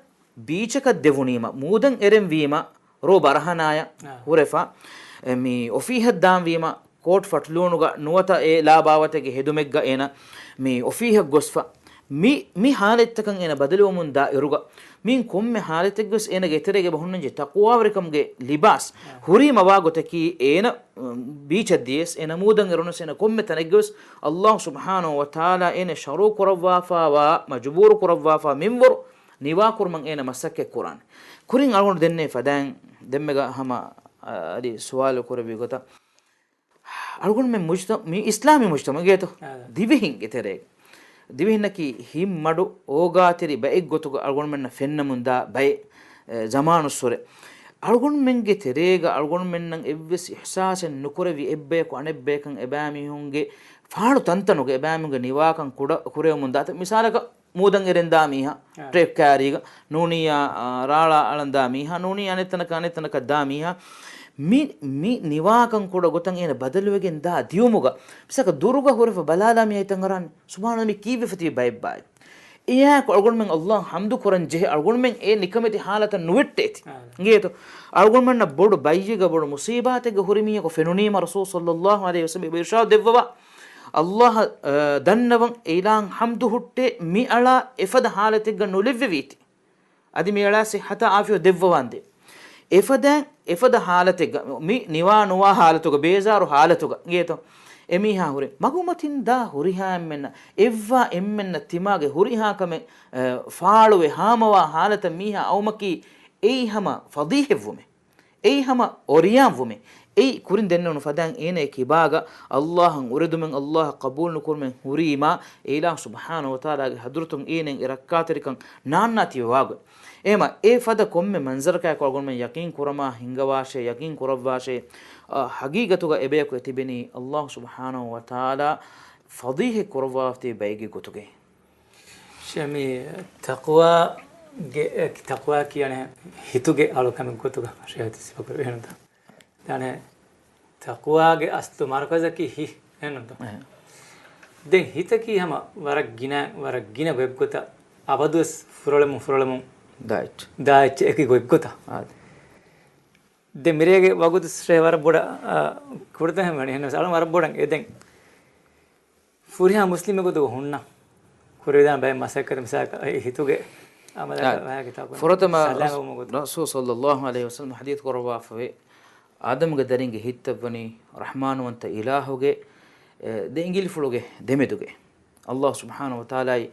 ބީޗަކަށް ދެވުނީމަ، މޫދަށް އެރެންވީމަ، ރޯ ބަރަހަނާޔަށް އާ. ހުރެފަ، އެ، މި އޮފީހަށް ދާންވީމަ، ކޯޓް ފަޓުލޫނުގަ ނުވަތަ އެ ލާ ބާވަތެއްގެ ހެދުމެއްގަ އޭނަ މި އޮފީހަށް ގޮސްފަ، މި، މި ހާލަތްތަކަށް އޭނަ ބަދަލުވަމުން ދާ އިރުގަ، މިއިން ކޮންމެ ހާލަތެއްގަވެސް އޭނަގެ އެތެރޭގަ އެބަ ހުންނަންޖެހޭ ތަޤްވާވެރިކަމުގެ ލިބާސް އާ. ހުރީމަ ވާ ގޮތަކީ އޭނަ، އު، ބީޗަށް ދިޔަސް، އޭނަ މޫދަށް އެރުނަސް، އޭނަ ކޮންމެ ތަނެއްގަވެސް ﷲ ސުބްޙާނަހޫ ވަތަޢާލާ އޭނަ ޝަރުޢު ކުރައްވާފަވާ، މަޖުބޫރު ކުރައްވާފަ މިންވަރު ނިވާކުރުމަށް އޭނަ މަސައްކަތް ކުރާނެ. ކުރިން އަޅުގަނޑު ދެންނެވި ފަދައިން ދެންމެގަ ހަމަ، އަ، އަދި ސުވާލު ކުރެއްވި ގޮތަށް، އަޅުގަނޑުމެން މުޖްތަ-، މި އިސްލާމީ މުޖްތަމަޢުގޭތޯ؟ އާ. ދިވެހިންގެ ތެރޭގަ. ދިވެހިންނަކީ ހިތް މަޑު އޯގާތެރި ބައެއްގޮތުގަ އަޅުގަނޑުމެންނަށް ފެންނަމުންދާ ބައެއް، އެ، ޒަމާނުއްސުރެ. އަޅުގަނޑުމެންގެ ތެރޭގަ އަޅުގަނޑުމެންނަށް އެއްވެސް އިޙްސާސެއް ނުކުރެވި އެއްބަޔަކު އަނެއްބަޔަކަށް އެބައިމީހުންގެ ފާޅު ތަންތަނުގަ އެބައިމީހުންގެ ނިވާކަން ކުޑަ ކުރެވެމުންދާތަ. މިސާލަކަށް މޫދަށް އެރެން ދާ މީހާ، އާ. ޓްރެކް ކާރީގަ ނޫނިއްޔާ، އާ، ރާޅާ އަޅަން ދާ މީހާ، ނޫނިއްޔާ އަނެއް ތަނަކަށް އަނެއް ތަނަކަށް ދާ މީހާ، މި، މި ނިވާކަން ކުޑަ ގޮތަށް އޭނަ ބަދަލުވެގެން ދާ ދިޔުމުގަ، މިސާލަކަށް ދުރުގަ ހުރެފަ ބަލާލާ މި އަތްތަން އަރާނެ، ސުބްޙާނަ، މި ކީއްވެފަ ތިބި ބައެއްބާއޭ. އެއާއެކު އަޅުގަނޑުމެން ﷲ އަށް ޙަމްދު ކުރަން ޖެހޭ، އަޅުގަނޑުމެން އެ ނިކަމެތި ޙާލަތަށް ނުވެއްޓޭތި. އާ. އިނގޭތޯ؟ އަޅުގަނޑުމެންނަށް ބޮޑު ބައްޔެއްގަ ބޮޑު މުޞީބާތެއްގަ ހުރި މީހަކު ފެނުނީމަ ރަސޫލު ޞައްލައްލާހު ޢަލައިހި ވަސައްލަމް އެބަ އިރުޝާދު ދެއްވަވާ، ﷲ އަށް، އަ، ދަންނަވަން އިލާހަށް ޙަމްދު ހުއްޓޭ މި އަޅާ އެފަދަ ޙާލަތެއްގަ ނުލެއްވެވީތި. އަދި މި އަޅާ ޞިއްޙަތާ ޢާފިޔަތް ދެއްވަވާނދޭ. އެފަދައިން، އެފަދަ ޙާލަތެއްގަ، މި ނިވާ ނުވާ ޙާލަތުގަ، ބޭޒާރު ޙާލަތުގަ، އިނގޭތޯ؟ އެމީހާ ހުރި މަގުމަތިން ދާ ހުރިހާ އެންމެންނަށް، އެއްވާ އެންމެންނަށް ތިމާގެ ހުރިހާ ކަމެއް، އަ، ފާޅުވެ ހާމަވާ ޙާލަތަށް މީހާ އައުމަކީ އެއީ ހަމަ ފަޟީޙަތްވުމެއް. އެއީ ހަމަ އޮރިޔާންވުމެއް. އެއީ ކުރިން ދެންނެވުނު ފަދައިން އޭނަ އެ ކިބާގަ ﷲ އަށް އުރެދުމެއް، ﷲ އަށް ޤަބޫލު ނުކުރުމެއް ހުރީމާ، އެ އިލާހު ސުބްޙާނަހޫ ވަތަޢާލާގެ ޙަޟްރަތުން އޭނައަށް އެ ރައްކާތެރިކަން ނާންނާތީވެވާގޮތް. އެހެމަ އެ ފަދަ ކޮންމެ މަންޒަރަކާއެކު އަޅުގަނޑުމެން ޔަޤީން ކުރަމާ ހިންގަވާށޭ، ޔަޤީން ކުރައްވާށޭ، އަ، ޙަޤީޤަތުގަ އެބަޔަކު އެ ތިބެނީ ﷲ ސުބްޙާނަހޫ ވަތަޢާލާ ފަޟީޙަތް ކުރައްވާފަ ތިބި ބައެއްގެ ގޮތުގައި. ޝަމީ، ތަޤްވާގެ، ތަޤްވާ ކިޔަނީ ހިތުގެ އަޅުކަމެއް ގޮތުގަ ޝޭޚް ސިފަކުރެވި އެހެންތަ؟ ދާނެ، ތަޤްވާގެ އަސްލު މަރުކަޒަކީ ހިތް، އެހެންތަ؟ އެހެން. ދެން ހިތަކީ ހަމަ ވަރަށް ގިނަ، ވަރަށް ގިނަ ގޮތްގޮތަށް އަބަދުވެސް ފުރޮޅެމުން، ފުރޮޅެމުން ދާ އެއްޗެއް. ދާ އެއްޗެއް އެކި ގޮތްގޮތަށް. އާދެ. ދެން މިރޭގެ ވަގުތު ޝޭޚް ވަރަށް ބޮޑަށް، އާ، ކުޑަތަން ހަމަ ވަނީ. އެހެން ވެސް އަޅުން ވަރަށް ބޮޑަށް އެދެން. ފުރިހާ މުސްލިމެއް ގޮތުގަ ހުންނަ ކުރެވިދާނެ ބައެއް މަސައްކަތް، މިސާލަކަށް އެ ހިތުގެ އަމަލަކަށް އާ، ވަހާ ކިތާބު ފުރަތަމަ ސަލާމަތްވުމުގެ ގޮތުން. ރަސޫލު ޞައްލައްލާހު ޢަލައިހި ވަސައްލަމް ޙަދީޘް ކުރައްވާފަވޭ، އާދަމުގެ ދަރިންގެ ހިތްތައް ވަނީ ރަޙްމާންވަންތަ އިލާހުގެ އެ، ދެ އިނގިލިފުޅުގެ ދެމެދުގައި ﷲ ސުބްޙާނަހޫ ވަތަޢާލާއި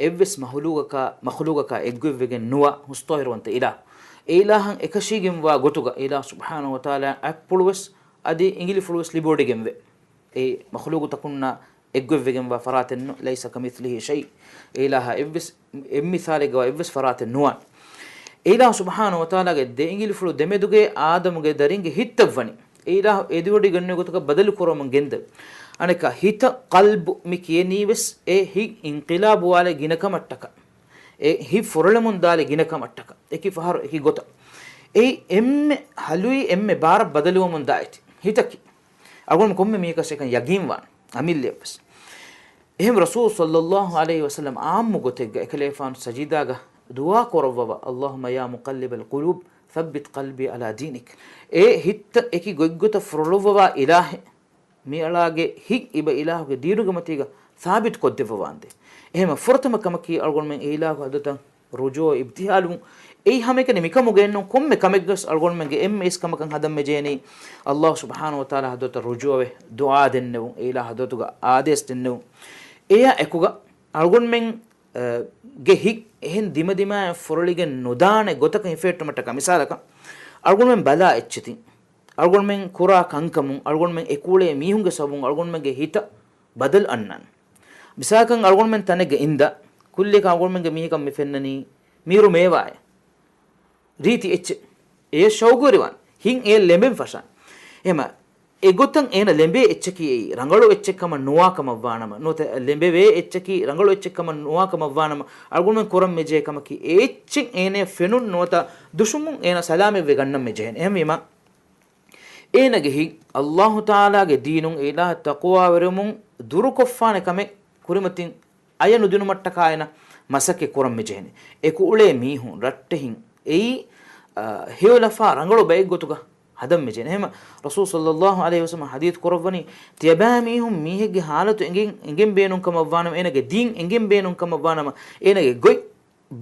އެއްވެސް މަޚުލޫގަކާ، މަޚުލޫގަކާ އެއްގޮތްވެގެން ނުވާ ހުސްތޯހިރުވަންތަ އިލާހު. އެ އިލާހަށް އެކަށީގެންވާ ގޮތުގަ އެ އިލާހު ސުބްޙާނަހޫ ވަތަޢާލާ އަތްޕުޅުވެސް އަދި އިނގިލިފުޅުވެސް ލިބިވޮޑިގެންވޭ. އެ މަޚުލޫގުތަކުންނާ އެއްގޮތްވެގެންވާ ފަރާތެއް ނޫން، ليس كمثله شيء. އެ އިލާހާ އެއްވެސް އެއްމިސާލެއްގަ އެއްވެސް ފަރާތެއް ނުވާނެ. އެ އިލާހު ސުބްޙާނަހޫ ވަތަޢާލާގެ ދެ އިނގިލިފުޅު ދެމެދުގައި އާދަމުގެ ދަރިންގެ ހިތްތައް ވަނީ. އެ އިލާހު އެދިވޮޑިގެންނެވި ގޮތަކަށް ބަދަލު ކުރަމުން ގެންދަވި. އަނެކާ ހިތަށް ޤަލްބު މި ކިޔެނީވެސް އެ ހިތް އިންޤިލާބުވާލެ ގިނަކަމަށްޓަކާ، އެ ހިތް ފުރޮޅެމުން ދާލެ ގިނަކަމަށްޓަކާ، އެކި ފަހަރު އެކި ގޮތަށް. އެއީ އެންމެ ހަލުއި އެންމެ ބާރަށް ބަދަލުވަމުން ދާ އެތި ހިތަކީ. އަޅުގަނޑު ކޮންމެ މީހަކަސް އެކަން ޔަގީންވާނެ އަމިއްލަޔަށްވެސް. އެހެން ރަސޫލު ޞައްލައްލާހު ޢަލައިހި ވަސައްލަމް އާއްމު ގޮތެއްގަ އެކަލޭފާނު ސަޖިދާގަ ދުޢާ ކުރައްވަވާ، اللهم يا مقلب القلوب ثبت قلبي على دينك. އޭ ހިތްތައް އެކި ގޮތްގޮތަށް ފުރޮޅުއްވަވާ އިލާހެއް، މިއަޅާގެ ހިތް އިބަ އިލާހުގެ ދީނުގެ މަތީގަ ސާބިތު ކޮށްދެއްވަވާނދޭ. އެހެން ފުރަތަމަ ކަމަކީ އަޅުގަނޑުމެން އެ އިލާހު ޙަޟްރަތަށް ރުޖޫޢަ އިބްތިހާލުވުން. އެއީ ހަމައެކަނި މިކަމުގައެއްނޫން، ކޮންމެ ކަމެއްގަސް އަޅުގަނޑުމެންގެ އެންމެ އިސް ކަމަކަށް ހަދަން މިޖޭނީ، ﷲ ސުބްޙާނަހޫ ވަތަޢާލާ ޙަޟްރަތަށް ރުޖޫޢަވެ ދުޢާ ދެންނެވުން، އެ އިލާހު ޙަޟްރަތުގަ އާދޭސް ދެންނެވުން. އެއާ އެކުގަ އަޅުގަނޑުމެން، އަ، ގެ ހިތް އެހެން ދިމަދިމާއަށް ފުރޮޅިގެން ނުދާނެ ގޮތަކަށް ހިފެހެއްޓުމަށްޓަކާ މިސާލަކަށް، އަޅުގަނޑުމެން ބަލާ އެއްޗެތިން، އަޅުގަނޑުމެން ކުރާ ކަންކަމުން، އަޅުގަނޑުމެން އެކުއުޅޭ މީހުންގެ ސަބަބުން އަޅުގަނޑުމެންގެ ހިތަށް ބަދަލު އަންނާނެ. މިސާލަކަށް އަޅުގަނޑުމެން ތަނެއްގަ އިންދާ، ކުއްލިއަކަށް އަޅުގަނޑުމެންގެ މީހަކަށް މި ފެންނަނީ މީރު މޭވާއެއް. ރީތި އެއްޗެއް. އެ ޝައުގުވެރިވާން. ހިތް އެ ލެނބެން ފަށާން. އެހެމަ، އެގޮތަށް އޭނަ ލެނބޭ އެއްޗަކީ އެއީ ރަނގަޅު އެއްޗެއް ކަމަށް ނުވާ ކަމަށްވާނަމަ، ނުވަތަ ލެނބެވޭ އެއްޗަކީ ރަނގަޅު އެއްޗެއް ކަމަށް ނުވާ ކަމަށްވާނަމަ، އަޅުގަނޑުމެން ކުރަން މިޖެހޭ ކަމަކީ އެ އެއްޗެއް އޭނަޔަށް ފެނުން ނުވަތަ ދުށުމުން އޭނަ ސަލާމަތްވެ ގަންނަން މިޖެހޭނެ. އެހެންވީމަ، އޭނަގެ ހިތް ﷲ ތަޢާލާގެ ދީނުން އެ އިލާހަށް ތަޤުވާވެރިވުމުން ދުރުކޮށްފާނެ ކަމެއް ކުރިމަތިން އަޔަށް ނުދިނުމަށްޓަކާ އޭނަ މަސައްކަތް ކުރަން މިޖެހެނީ. އެކުއުޅޭ މީހުން، ރައްޓެހިން އެއީ، އަ، ހެޔޮލަފާ ރަނގަޅު ބައެއް ގޮތުގަ ހަދަން މިޖެހެނީ. އެހެމަ ރަސޫލު ޞައްލައްލާހު ޢަލައިހި ވަސައްލަމަ ޙަދީޘް ކުރައްވަނީ، ތިޔަބައިމީހުން މީހެއްގެ ޙާލަތު އެނގެން، އެނގެން ބޭނުން ކަމަށްވާނަމަ، އޭނަގެ ދީން އެނގެން ބޭނުން ކަމަށްވާނަމަ، އޭނަގެ ގޮތް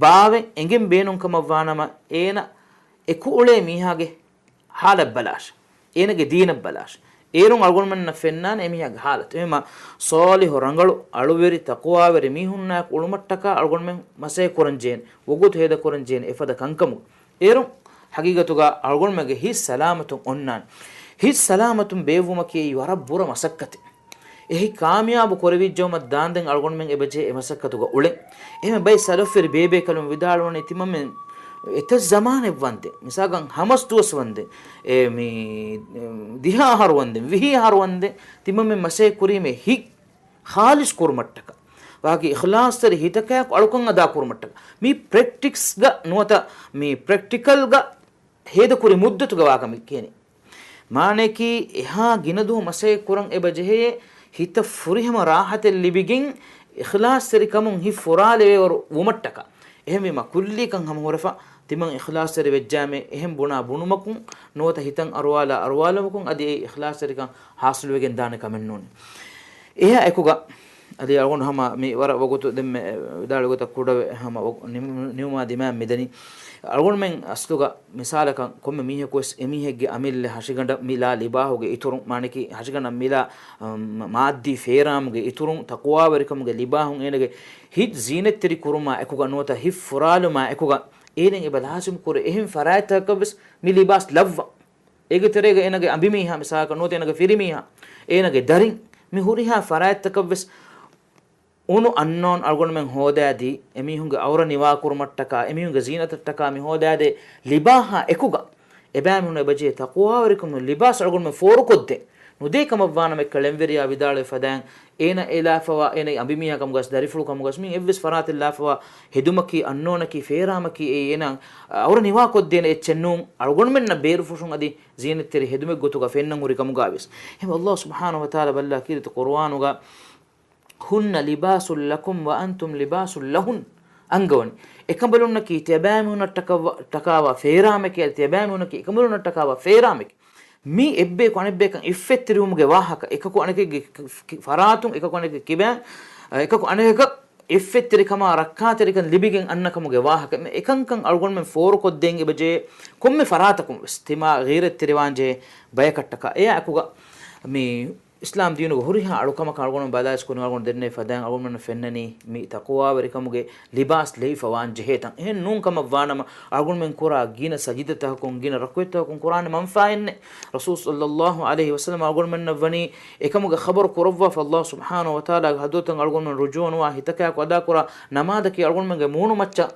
ބާވެ އެނގެން ބޭނުން ކަމަށްވާނަމަ، އޭނަ އެކުއުޅޭ މީހާގެ ޙާލަށް ބަލާށި، އޭނަގެ ދީނަށް ބަލާށި. އޭރުން އަޅުގަނޑުމެންނަށް ފެންނާނެ އެމީހާގެ ޙާލަތު. އެހެމަ ޞާލިޙު ރަނގަޅު އަޅުވެރި ތަޤުވާވެރި މީހުންނާއެކު އުޅުމަށްޓަކާ އަޅުގަނޑުމެން މަސައްކަތް ކުރަންޖެހޭނެ، ވަގުތު ހޭދަކުރަންޖެހޭނެ އެފަދަ ކަންކަމުގަ. އޭރުން ޙަޤީޤަތުގަ އަޅުގަނޑުމެންގެ ހިތް ސަލާމަތުން އޮންނާނެ. ހިތް ސަލާމަތުން ބޭއްވުމަކީ ވަރަށް ބުރަ މަސައްކަތެއް. އެ ހިތް ކާމިޔާބު ކުރެވިއްޖައުމަށް ދާންދެން އަޅުގަނޑުމެން އެބަޖެހޭ އެ މަސައްކަތުގަ އުޅެން. އެހެން ބައެއް ސަލަފުވެރި ބޭބޭކަލުން ވިދާޅުވަނީ ތިމަންމެން އެތައް ޒަމާނެއް ވަންދެން، މިސާލަކަށް ހަމަސް ދުވަސް ވަންދެން، އެ މި، އެ، ދިހަ އަހަރު ވަންދެން، ވިހި އަހަރު ވަންދެން، ތިމަންމެން މަސައްކަތް ކުރީމޭ ހިތް ޚާލިޞް ކުރުމަށްޓަކާ، ވާގި އިޚްލާޞްތެރި ހިތަކާއެކު އަޅުކަން އަދާ ކުރުމަށްޓަކާ. މީ ޕްރެކްޓިކްސްގަ ނުވަތަ މީ ޕްރެކްޓިކަލްގަ ހޭދަކުރި މުއްދަތުގަ ވާކަމެއް ކިޔަނީ. މާނަޔަކީ، އެހާ ގިނަ ދުވަހު މަސައްކަތް ކުރަން އެބަ ޖެހޭ، ހިތަށް ފުރިހަމަ ރާޙަތެއް ލިބިގެން، އިޚްލާޞްތެރިކަމުން ހިތް ފުރާލެވޭވަރު ވުމަށްޓަކާ. އެހެންވީމަ، ކުއްލީކަން ހަމަހުރެފަ، ތިމަން އިޚްލާޞްތެރި ވެއްޖާމޭ، އެހެން ބުނާ ބުނުމަކުން ނުވަތަ ހިތަށް އަރުވާލާ އަރުވާލުމަކުން އަދި އެ އިޚްލާޞްތެރިކަން ޙާޞިލުވެގެން ދާނެ ކަމެއް ނޫން. އެހާ އެކުގަ، އަދި އަޅުގަނޑު ހަމަ މި ވަރަށް ވަގުތު ދެންމެ ވިދާޅުވި ގޮތަށް ކުޑަވެ ހަމަ ވަގު-، ނިމު-، ނިމުމާ ދިމާއަށް މިދަނީ. އަޅުގަނޑުމެން އަސްލުގަ މިސާލަކަށް ކޮންމެ މީހަކުވެސް އެމީހެއްގެ އަމިއްލަ ހަށިގަނޑަށް މިލާ ލިބާހުގެ އިތުރުން، މާނަކީ ހަށިގަނޑަށް މިލާ، އަ، މާއްދީ ފޭރާމުގެ އިތުރުން، ތަޤުވާވެރިކަމުގެ ލިބާހުން އޭނަގެ ހިތް ޒީނަތްތެރި ކުރުމާ އެކުގަ ނުވަތަ ހިތް ފުރާލުމާ އެކުގަ އޭނައަށް އެބަ ލާޒިމް ކުރޭ އެހެން ފަރާތްތަކަކަށްވެސް މި ލިބާސް ލައްވަން. އޭގެ ތެރޭގަ އޭނަގެ އަނބިމީހާ މިސާލަކަށް ނުވަތަ އޭނަގެ ފިރިމީހާ، އޭނަގެ ދަރިން، މި ހުރިހާ ފަރާތްތަކަށްވެސް އުނު އަންނޯން އަޅުގަނޑުމެން ހޯދާދީ، އެމީހުންގެ އައުރަ ނިވާކުރުމަށްޓަކާ، އެމީހުންގެ ޒީނަތަށްޓަކާ މި ހޯދާދޭ ލިބާހާ އެކުގަ، އެބައިމީހުން އެބަޖެހޭ ތަޤުވާވެރިކަމުގެ ލިބާސް އަޅުގަނޑުމެން ފޯރުކޮށްދޭން. ނުދޭ ކަމަށްވާނަމަ އެކަލޭގެފާނު ވިދާޅުވި ފަދައިން، އޭނަ އެ ލާފަވާ، އޭނަ އަނބިމީހާ ކަމުގަސް، ދަރިފުޅު ކަމުގަސް، މި އެއްވެސް ފަރާތެއް ލާފަވާ ހެދުމަކީ، އަންނޯނަކީ، ފޭރާމަކީ، އެއީ އޭނަ އައުރަ ނިވާކޮށްދޭނެ އެއްޗެއް ނޫން. އަޅުގަނޑުމެންނަށް ބޭރުފުށުން އަދި ޒީނަތްތެރި ހެދުމެއްގޮތުގަ ފެންނަން ހުރި ކަމުގަވެސް. އެހެން ﷲ ސުބްޙާނަހޫ ވަތަޢާލާ ބައްލާ ކީރިތި ޤުރުއާނުގަ، "هن لباس لكم وأنتم لباس لهن" އަންގަވަނީ. އެކަނބަލުންނަކީ ތިޔަބައިމީހުންނަށްޓަކަވަ-، ޓަކާވާ ފޭރާމެކޭ، ތިޔަބައިމީހުންނަކީ އެކަނބަލުންނަށްޓަކާވާ ފޭރާމެކޭ. މީ އެއްބަޔަކު އަނެއްބަޔަކަށް އިއްފަތްތެރިވުމުގެ ވާހަކަ، އެކަކު އަނެކެއްގެ ކި-، ކި-، ފަރާތުން، އެކަކު އަނެކެއްގެ ކިބައިން، އެކަކު އަނެކަކަށް އިއްފަތްތެރިކަމާ ރައްކާތެރިކަން ލިބިގެން އަންނަކަމުގެ ވާހަކަ. މި އެކަންކަން އަޅުގަނޑުމެން ފޯރުކޮށްދޭން އެބަޖެހޭ ކޮންމެ ފަރާތަކުން ވެސް ތިމާ ޣީރަތްތެރިވާންޖެހޭ ބަޔަކަށްޓަކާ. އެއާ އެކުގަ މި އިސްލާމް ދީނުގެ ހުރިހާ އަޅުކަމަކަށް އަޅުގަނޑު ބަލާއިސް ކުރިން އަޅުގަނޑު ދެންނެވި ފަދައިން އަޅުގަނޑުމެންނަށް ފެންނަނީ މި ތަޤުވާވެރިކަމުގެ ލިބާސް ލެވިފަ ވާން ޖެހޭ ތަން. އެހެން ނޫން ކަމަށް ވާނަމަ، އަޅުގަނޑުމެން ކުރާ ގިނަ ސަޖިދަތަކުން، ގިނަ ރަކުޢަތްތަކުން ކުރާނެ މަންފާއެއް ނެތް. ރަސޫލު ޞައްލައްލާހު ޢަލައިހި ވަސައްލަމަ އަޅުގަނޑުމެންނަށް ވަނީ އެކަމުގެ ޚަބަރު ކުރައްވާފަ، ﷲ ސުބްޙާނަހޫ ވަތަޢާލާގެ ޙަޟްރަތުން އަޅުގަނޑުމެން ރުޖޫޢަ ނުވާ ހިތަކާއެކު އަދާކުރާ ނަމާދަކީ އަޅުގަނޑުމެންގެ މޫނުމައްޗަށް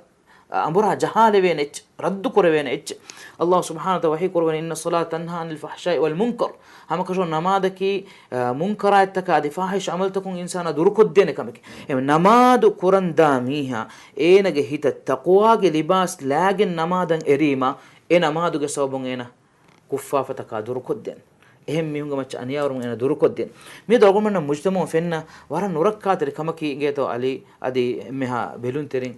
އަނބުރާ ޖަހާލެވޭނެ އެއްޗެއް، ރައްދު ކުރެވޭނެ އެއްޗެއް. ﷲ ސުބްޙާނަހޫ ވަތަޢާލާ ވަޙީ ކުރައްވަނީ، "إن الصلاة تنهى عن الفحشاء والمنكر." ހަމަކަށަވަރުން ނަމާދަކީ، އަ، މުންކަރާތްތަކާ އަދި ފާޙިޝް ޢަމަލުތަކުން އިންސާނާ ދުރުކޮށްދޭނެ ކަމެކޭ. އެ ނަމާދު ކުރަންދާ މީހާ އޭނަގެ ހިތަށް ތަޤުވާގެ ލިބާސް ލާގެން ނަމާދަށް އެރީމާ، އެ ނަމާދުގެ ސަބަބުން އޭނަ ކުށްފާފަތަކާ ދުރުކޮށްދޭން. އެހެން މީހުންގެ މައްޗަށް އަނިޔާވެރިވުން އޭނަ ދުރުކޮށްދޭން. މިއަދު އަޅުގަނޑުމެންނަށް މުޖްތަމަޢުން ފެންނަ ވަރަށް ނުރައްކާތެރި ކަމަކީ އިނގޭތޯ ޢަލީ އަދި އެންމެހާ ބެލުންތެރިން.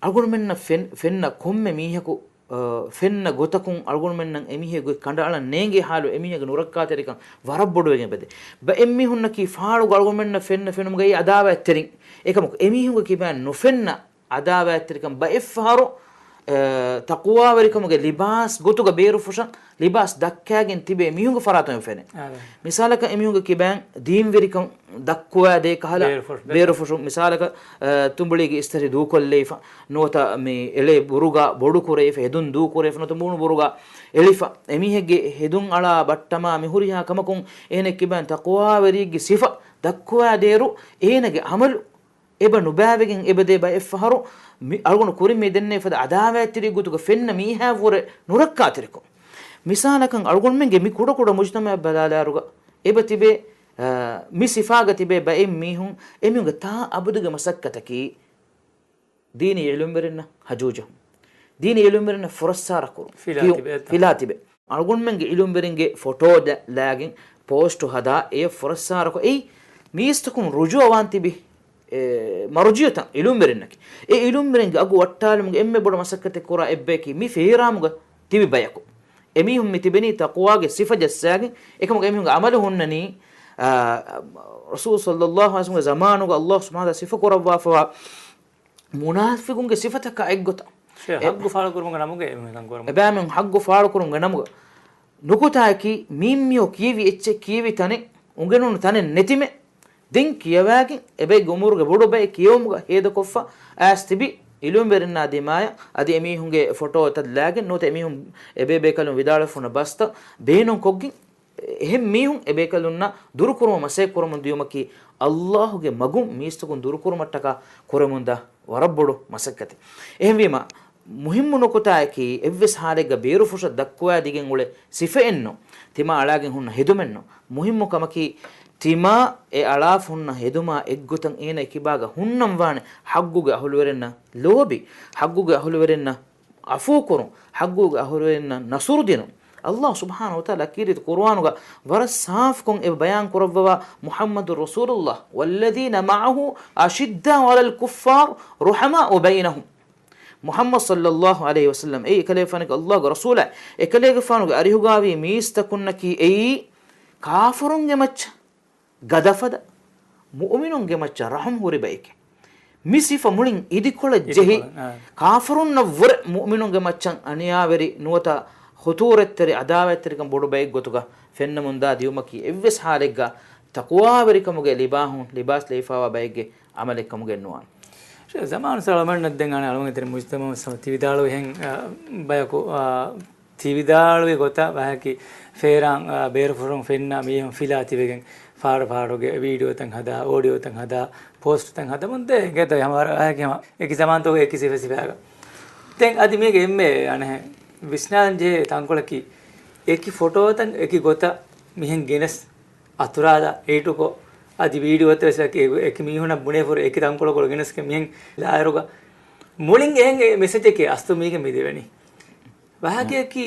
އަޅުގަނޑުމެންނަށް ފެން-، ފެންނަ ކޮންމެ މީހަކު، އަ، ފެންނަ ގޮތަކުން އަޅުގަނޑުމެންނަށް އެމީހެއްގެ ގޮތް ކަނޑައަޅަން ނޭނގޭ ޙާލު އެމީހެއްގެ ނުރައްކާތެރިކަން ވަރަށް ބޮޑުވެގެން އެބަދޭ. ބައެއް މީހުންނަކީ ފާޅުގަ އަޅުގަނޑުމެންނަށް ފެންނަ ފެނުމުގައި އަދާވާތްތެރިން. އެކަމަކު އެމީހުންގެ ކިބައިން ނުފެންނަ އަދާވާތްތެރިކަން ބައެއްފަހަރު، އެ، ތަޤުވާވެރިކަމުގެ ލިބާސް ގޮތުގަ ބޭރުފުށަން، ލިބާސް ދައްކާގެން ތިބޭ މީހުންގެ ފަރާތުން ފެނޭ. އާދެ. މިސާލަކަށް އެމީހުންގެ ކިބައިން ދީންވެރިކަން ދައްކުވާދޭ ކަހަލަ ބޭރުފުށް، ބޭރުފުށުން. މިސާލަކަށް، އަ، ތުނބުޅީގެ އިސްތަށި ދޫކޮށްލައިފަ، ނުވަތަ މި އެޅޭ ބުރުގާ ބޮޑު ކުރެއިފަ، ހެދުން ދޫކުރެއިފަ، ނުވަތަ މޫނު ބުރުގާ އެޅިފަ، އެމީހެއްގެ ހެދުން އަޅާ ބައްޓަމާ މި ހުރިހާ ކަމަކުން އޭނަގެ ކިބައިން ތަޤުވާވެރިއެއްގެ ސިފަ ދައްކުވާދޭއިރު، އޭނަގެ ޢަމަލު އެބަ ނުބައިވެގެން އެބަދޭ ބައެއްފަހަރު މި އަޅުގަނޑު ކުރިން މި ދެންނެވި ފަދަ އަދާވާތްތެރި ގޮތުގަ ފެންނަ މީހާވުރެ ނުރައްކާތެރިކޮށް. މިސާލަކަށް އަޅުގަނޑުމެންގެ މި ކުޑަކުޑަ މުޖްތަމަޢަށް ބަލާލާއިރުގަ އެބަ ތިބޭ، އާ، މި ސިފާގަ ތިބޭ ބައެއް މީހުން އެމީހުންގެ ތާ އަބަދުގެ މަސައްކަތަކީ ދީނީ ޢިލްމުވެރިންނަށް ހަޖޫ ޖެހުން. ދީނީ ޢިލްމުވެރިންނަށް ފުރައްސާރަ ކުރުން. ފިލާ ކިޔުން. ތިބޭތަ؟ ފިލާ ތިބޭ. އަޅުގަނޑުމެންގެ ޢިލްމުވެރިންގެ ފޮޓޯ ދަ-، ލާގެން ޕޯސްޓު ހަދާ އެ ފުރައްސާރަކޮށް އެއީ މީސްތަކުން ރުޖޫޢަވާން ތިބި، އެ، މަރުޖިޢުތައް ޢިލްމުވެރިންނަކީ. އެ ޢިލްމުވެރިންގެ އަގު ވައްޓާލުމުގެ އެންމެ ބޮޑު މަސައްކަތެއް ކުރާ އެއްބަޔަކީ މި ފޭރާމުގަ ތިބި ބަޔަކު. އެމީހުން މި ތިބެނީ ތަޤުވާގެ ސިފަ ޖައްސާގެން. އެކަމަކު އެމީހުންގެ ޢަމަލު ހުންނަނީ، އާ، ރަސޫލު ޞައްލައްލާހު ޢަލައިހި ވަސައްލަމްގެ ޒަމާނުގަ ﷲ ސުބްޙާނަހޫ ވަތަޢާލާ ސިފަ ކުރައްވާފަވާ މުނާފިޤުންގެ ސިފަތަކާ އެއްގޮތަށް. ޝޭޚް، އެ-، ޙައްޤު ފާޅުކުރުމުގެ ނަމުގައި އެކަން ކުރަމު. އެބައިމީހުން ޙައްޤު ފާޅުކުރުމުގެ ނަމުގަ. ނުކުތާއަކީ މީން މިއޮ ކިޔެވި އެއްޗެއް ކިޔެވި ތަނެއް، އުނގެނުނު ތަނެއް ނެތިމެ. ދެން ކިޔަވާގެން އެބައިގެ އުމުރުގެ ބޮޑު ބައެއް ކިޔެވުމުގަ ހޭދަކޮށްފަ އައިސް ތިބި ޢިލްމުވެރިންނާ ދިމާޔަށް އަދި އެމީހުންގެ ފޮޓޯތައް ލާގެން ނުވަތަ އެމީހުން އެބޭބޭކަލުން ވިދާޅުވެފަ ހުންނަ ބަސްތައް ބޭނުންކޮށްގެން އެހެން މީހުން އެބޭކަލުންނަށް ދުރުކުރުމަށް މަސައްކަތް ކުރަމުން ދިޔުމަކީ، ﷲ ގެ މަގުން މީސްތަކުން ދުރުކުރުމަށްޓަކާ ކުރަމުންދާ ވަރަށް ބޮޑު މަސައްކަތެއް. އެހެންވީމަ، މުހިއްމު ނުކުތާއަކީ، އެއްވެސް ހާލެއްގަ ބޭރުފުށަށް ދައްކުވާދިގެން އުޅޭ ސިފައެއްނު، ތިމާ އަޅާގެން ހުންނަ ހެދުމެއްނު. މުހިއްމު ކަމަކީ، ތިމާ އެ އަޅާފަ ހުންނަ ހެދުމާ އެއްގޮތަށް އޭނަ އެކިބާގަ ހުންނަން ވާނެ ޙައްޤުގެ އަހުލުވެރިންނަށް ލޯބި، ޙައްޤުގެ އަހުލުވެރިންނަށް ޢަފޫކުރުން، ޙައްޤުގެ އަހުލުވެރިންނަށް ނަޞްރު ދިނުން. ﷲ ސުބްޙާނަހޫ ވަތަޢާލާ ކީރިތި ޤުރުއާނުގަ ވަރަށް ސާފުކޮށް އެ ބަޔާން ކުރައްވަވާ، މުޙައްމަދު ރަސޫލުﷲ، "والذين معه أشداء على الكفار رحماء بينهم." މުޙައްމަދު ޞައްލައްލާހު ޢަލައިހި ވަސައްލަމް އެއީ އެކަލޭގެފާނުގެ، ﷲ ގެ ރަސޫލާ، އެކަލޭގެފާނުގެ އަރިހުގާވީ މީސްތަކުންނަކީ އެއީ ކާފަރުންގެ މައްޗަށް ގަދަފަދަ މުއުމިނުންގެ މައްޗަށް ރަޙުމް ހުރި ބައެކޭ. މި ސިފަ މުޅިން އިދިކޮޅަށް ޖެހި، އިދިކޮޅަށް، އާ. ކާފަރުންނަށްވުރެ މުއުމިނުންގެ މައްޗަށް އަނިޔާވެރި ނުވަތަ ޚުޠޫރަތްތެރި އަދާވާތްތެރިކަން ބޮޑު ބައެއްގޮތުގަ ފެންނަމުންދާ ދިޔުމަކީ އެއްވެސް ހާލެއްގަ ތަޤުވާވެރިކަމުގެ ލިބާހުން ލިބާސް ލެވިފަވާ ބައެއްގެ ޢަމަލެއްކަމުގައެއްނުވާނެ. ޝޭޚް، ޒަމާނު ސަޅަމަންނަށް ދެން އަނެއް އަޅުގަނޑު ތިރި މުޖްތަމަޢު ތި ވިދާޅުވިހެން، އާ، ބަޔަކު، އާ، ތި ވިދާޅުވި ގޮތަށް ވަހަކީ ފޭރާން، އާ، ބޭރުފުށުން ފެންނަ މީހުން ފިލާ ތިބެގެން ފާޑު ފާޑުގެ ވީޑިއޯތައް ހަދާ، އޯޑިއޯތައް ހަދާ، ޕޯސްޓުތައް ހަދަމުން ދޭ އެނގޭތޯ ހަމަ ވަރަށް ވަހަކީ ހަމަ އެކި ޒަމާންތަކުގެ އެކި ސިފަ ސިފައިގަ. ދެން އަދި މީގެ އެންމެ އަނެއް ވިސްނާލަން ޖެހޭ ތަންކޮޅަކީ އެކި ފޮޓޯތައް އެކި ގޮތަށް މިހެން ގެނެސް އަތުރާލާ އެޑިޓުކޮށް އަދި ވީޑިއޯތައް ވެސް އެކި، އެކި މީހުންނަށް ބުނެފަ ހުރެ އެކި ތަންކޮޅަކޮޅު ގެނެސްގެން މިހެން ލާއިރުގަ މުޅިން އެހެން އެ މެސެޖެކޭ އަސްލު މީގެ މި ދެވެނީ. ވަހަކީ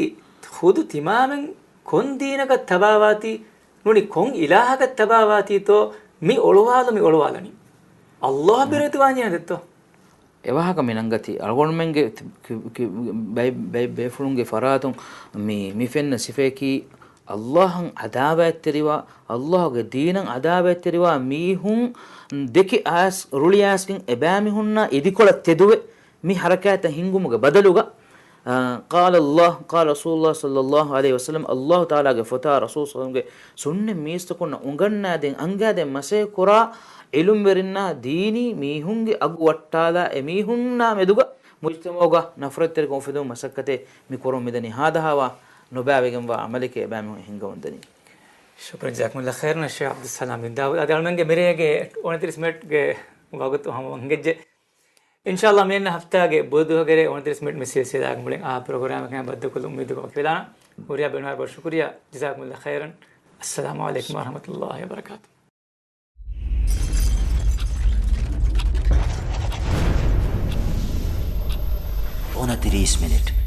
ޚުދު ތިމާމެން ކޮން ދީނަކަށް ތަބާވާތީ ނޫނީ ކޮން އިލާހަކަށް ތަބާވާތީތޯ މި އޮޅުވާލު މި އޮޅުވާލަނީ. ﷲ ބިރުވެތިވާންޖެހޭ ނެތްތޯ؟ އެވާހަކަ މި ނަންގަތީ އަޅުގަނޑުމެންގެ ތި-، ކި-، ކި-، ބައި-، ބައި-، ބޭފުޅުންގެ ފަރާތުން މި، މި ފެންނަ ސިފަޔަކީ ﷲ އަށް އަދާވާތްތެރިވާ، ﷲ ގެ ދީނަށް އަދާވާތްތެރިވާ މީހުން ދެކެ އައިސް ރުޅިއައިސްގެން އެބައިމީހުންނާ އިދިކޮޅަށް ތެދުވެ މި ހަރަކާތްތައް ހިންގުމުގެ ބަދަލުގަ، އާ، قال الله، قال رسول الله صلى الله عليه وسلم، ﷲ ތަޢާލާގެ ފޮތާ ރަސޫލު ޞައްލަﷲު ޢަލައިހި ވަސައްލަމްގެ ސުންނަތް މީސްތަކުންނަށް އުނގަންނާދޭން އަންގާދޭން މަސައްކަތް ކުރާ ޢިލްމުވެރިންނާ ދީނީ މީހުންގެ އަގު ވައްޓާލާ އެ މީހުންނާ މެދުގަ މުޖްތަމަޢުގަ ނަފްރަތްތެރިކަން އުފެދުމުގެ މަސައްކަތެއް މި ކުރަމުން މިދަނީ. ހާދަހާވާ ނުބައިވެގެންވާ ޢަމަލެކޭ އެބައިމީހުން ހިންގަމުން ދަނީ. ޝުކުރަން، ޖަޒާކުމުﷲ ޚައިރަން ޝޭޚް ޢަބްދުއްސަލާމް ބިން ދާވޫދު. އަދި އަޅުމެންގެ މިރޭގެ އޮނަތިރީސް މިނެޓްގެ ވަގުތު ހަމަވަން ހިނގައްޖެ. އިންޝާﷲ މިއަންނަ ހަފްތާގެ ބުދުހަގަރޭ އޮނަތިރީސް މިނެޓް މި ސިލްސިލާގެ މުޅިން އާ ޕްރޮގްރާމަކަށް ބައްދަލުކޮށްލުމުގެ އުއްމީދުގަ ވަކިވެލާނަން. ހުރިހާ ބޭނުންވެރިންނަށް ބޮޑަށް ޝުކުރިއްޔާ. ޖަޒާކުމުﷲ ޚައިރަން. އައްސަލާމު ޢަލައިކުމް ވަރަޙްމަތުﷲ ވަބަރަކާތުހު. އޮނަތިރީސް މިނެޓް.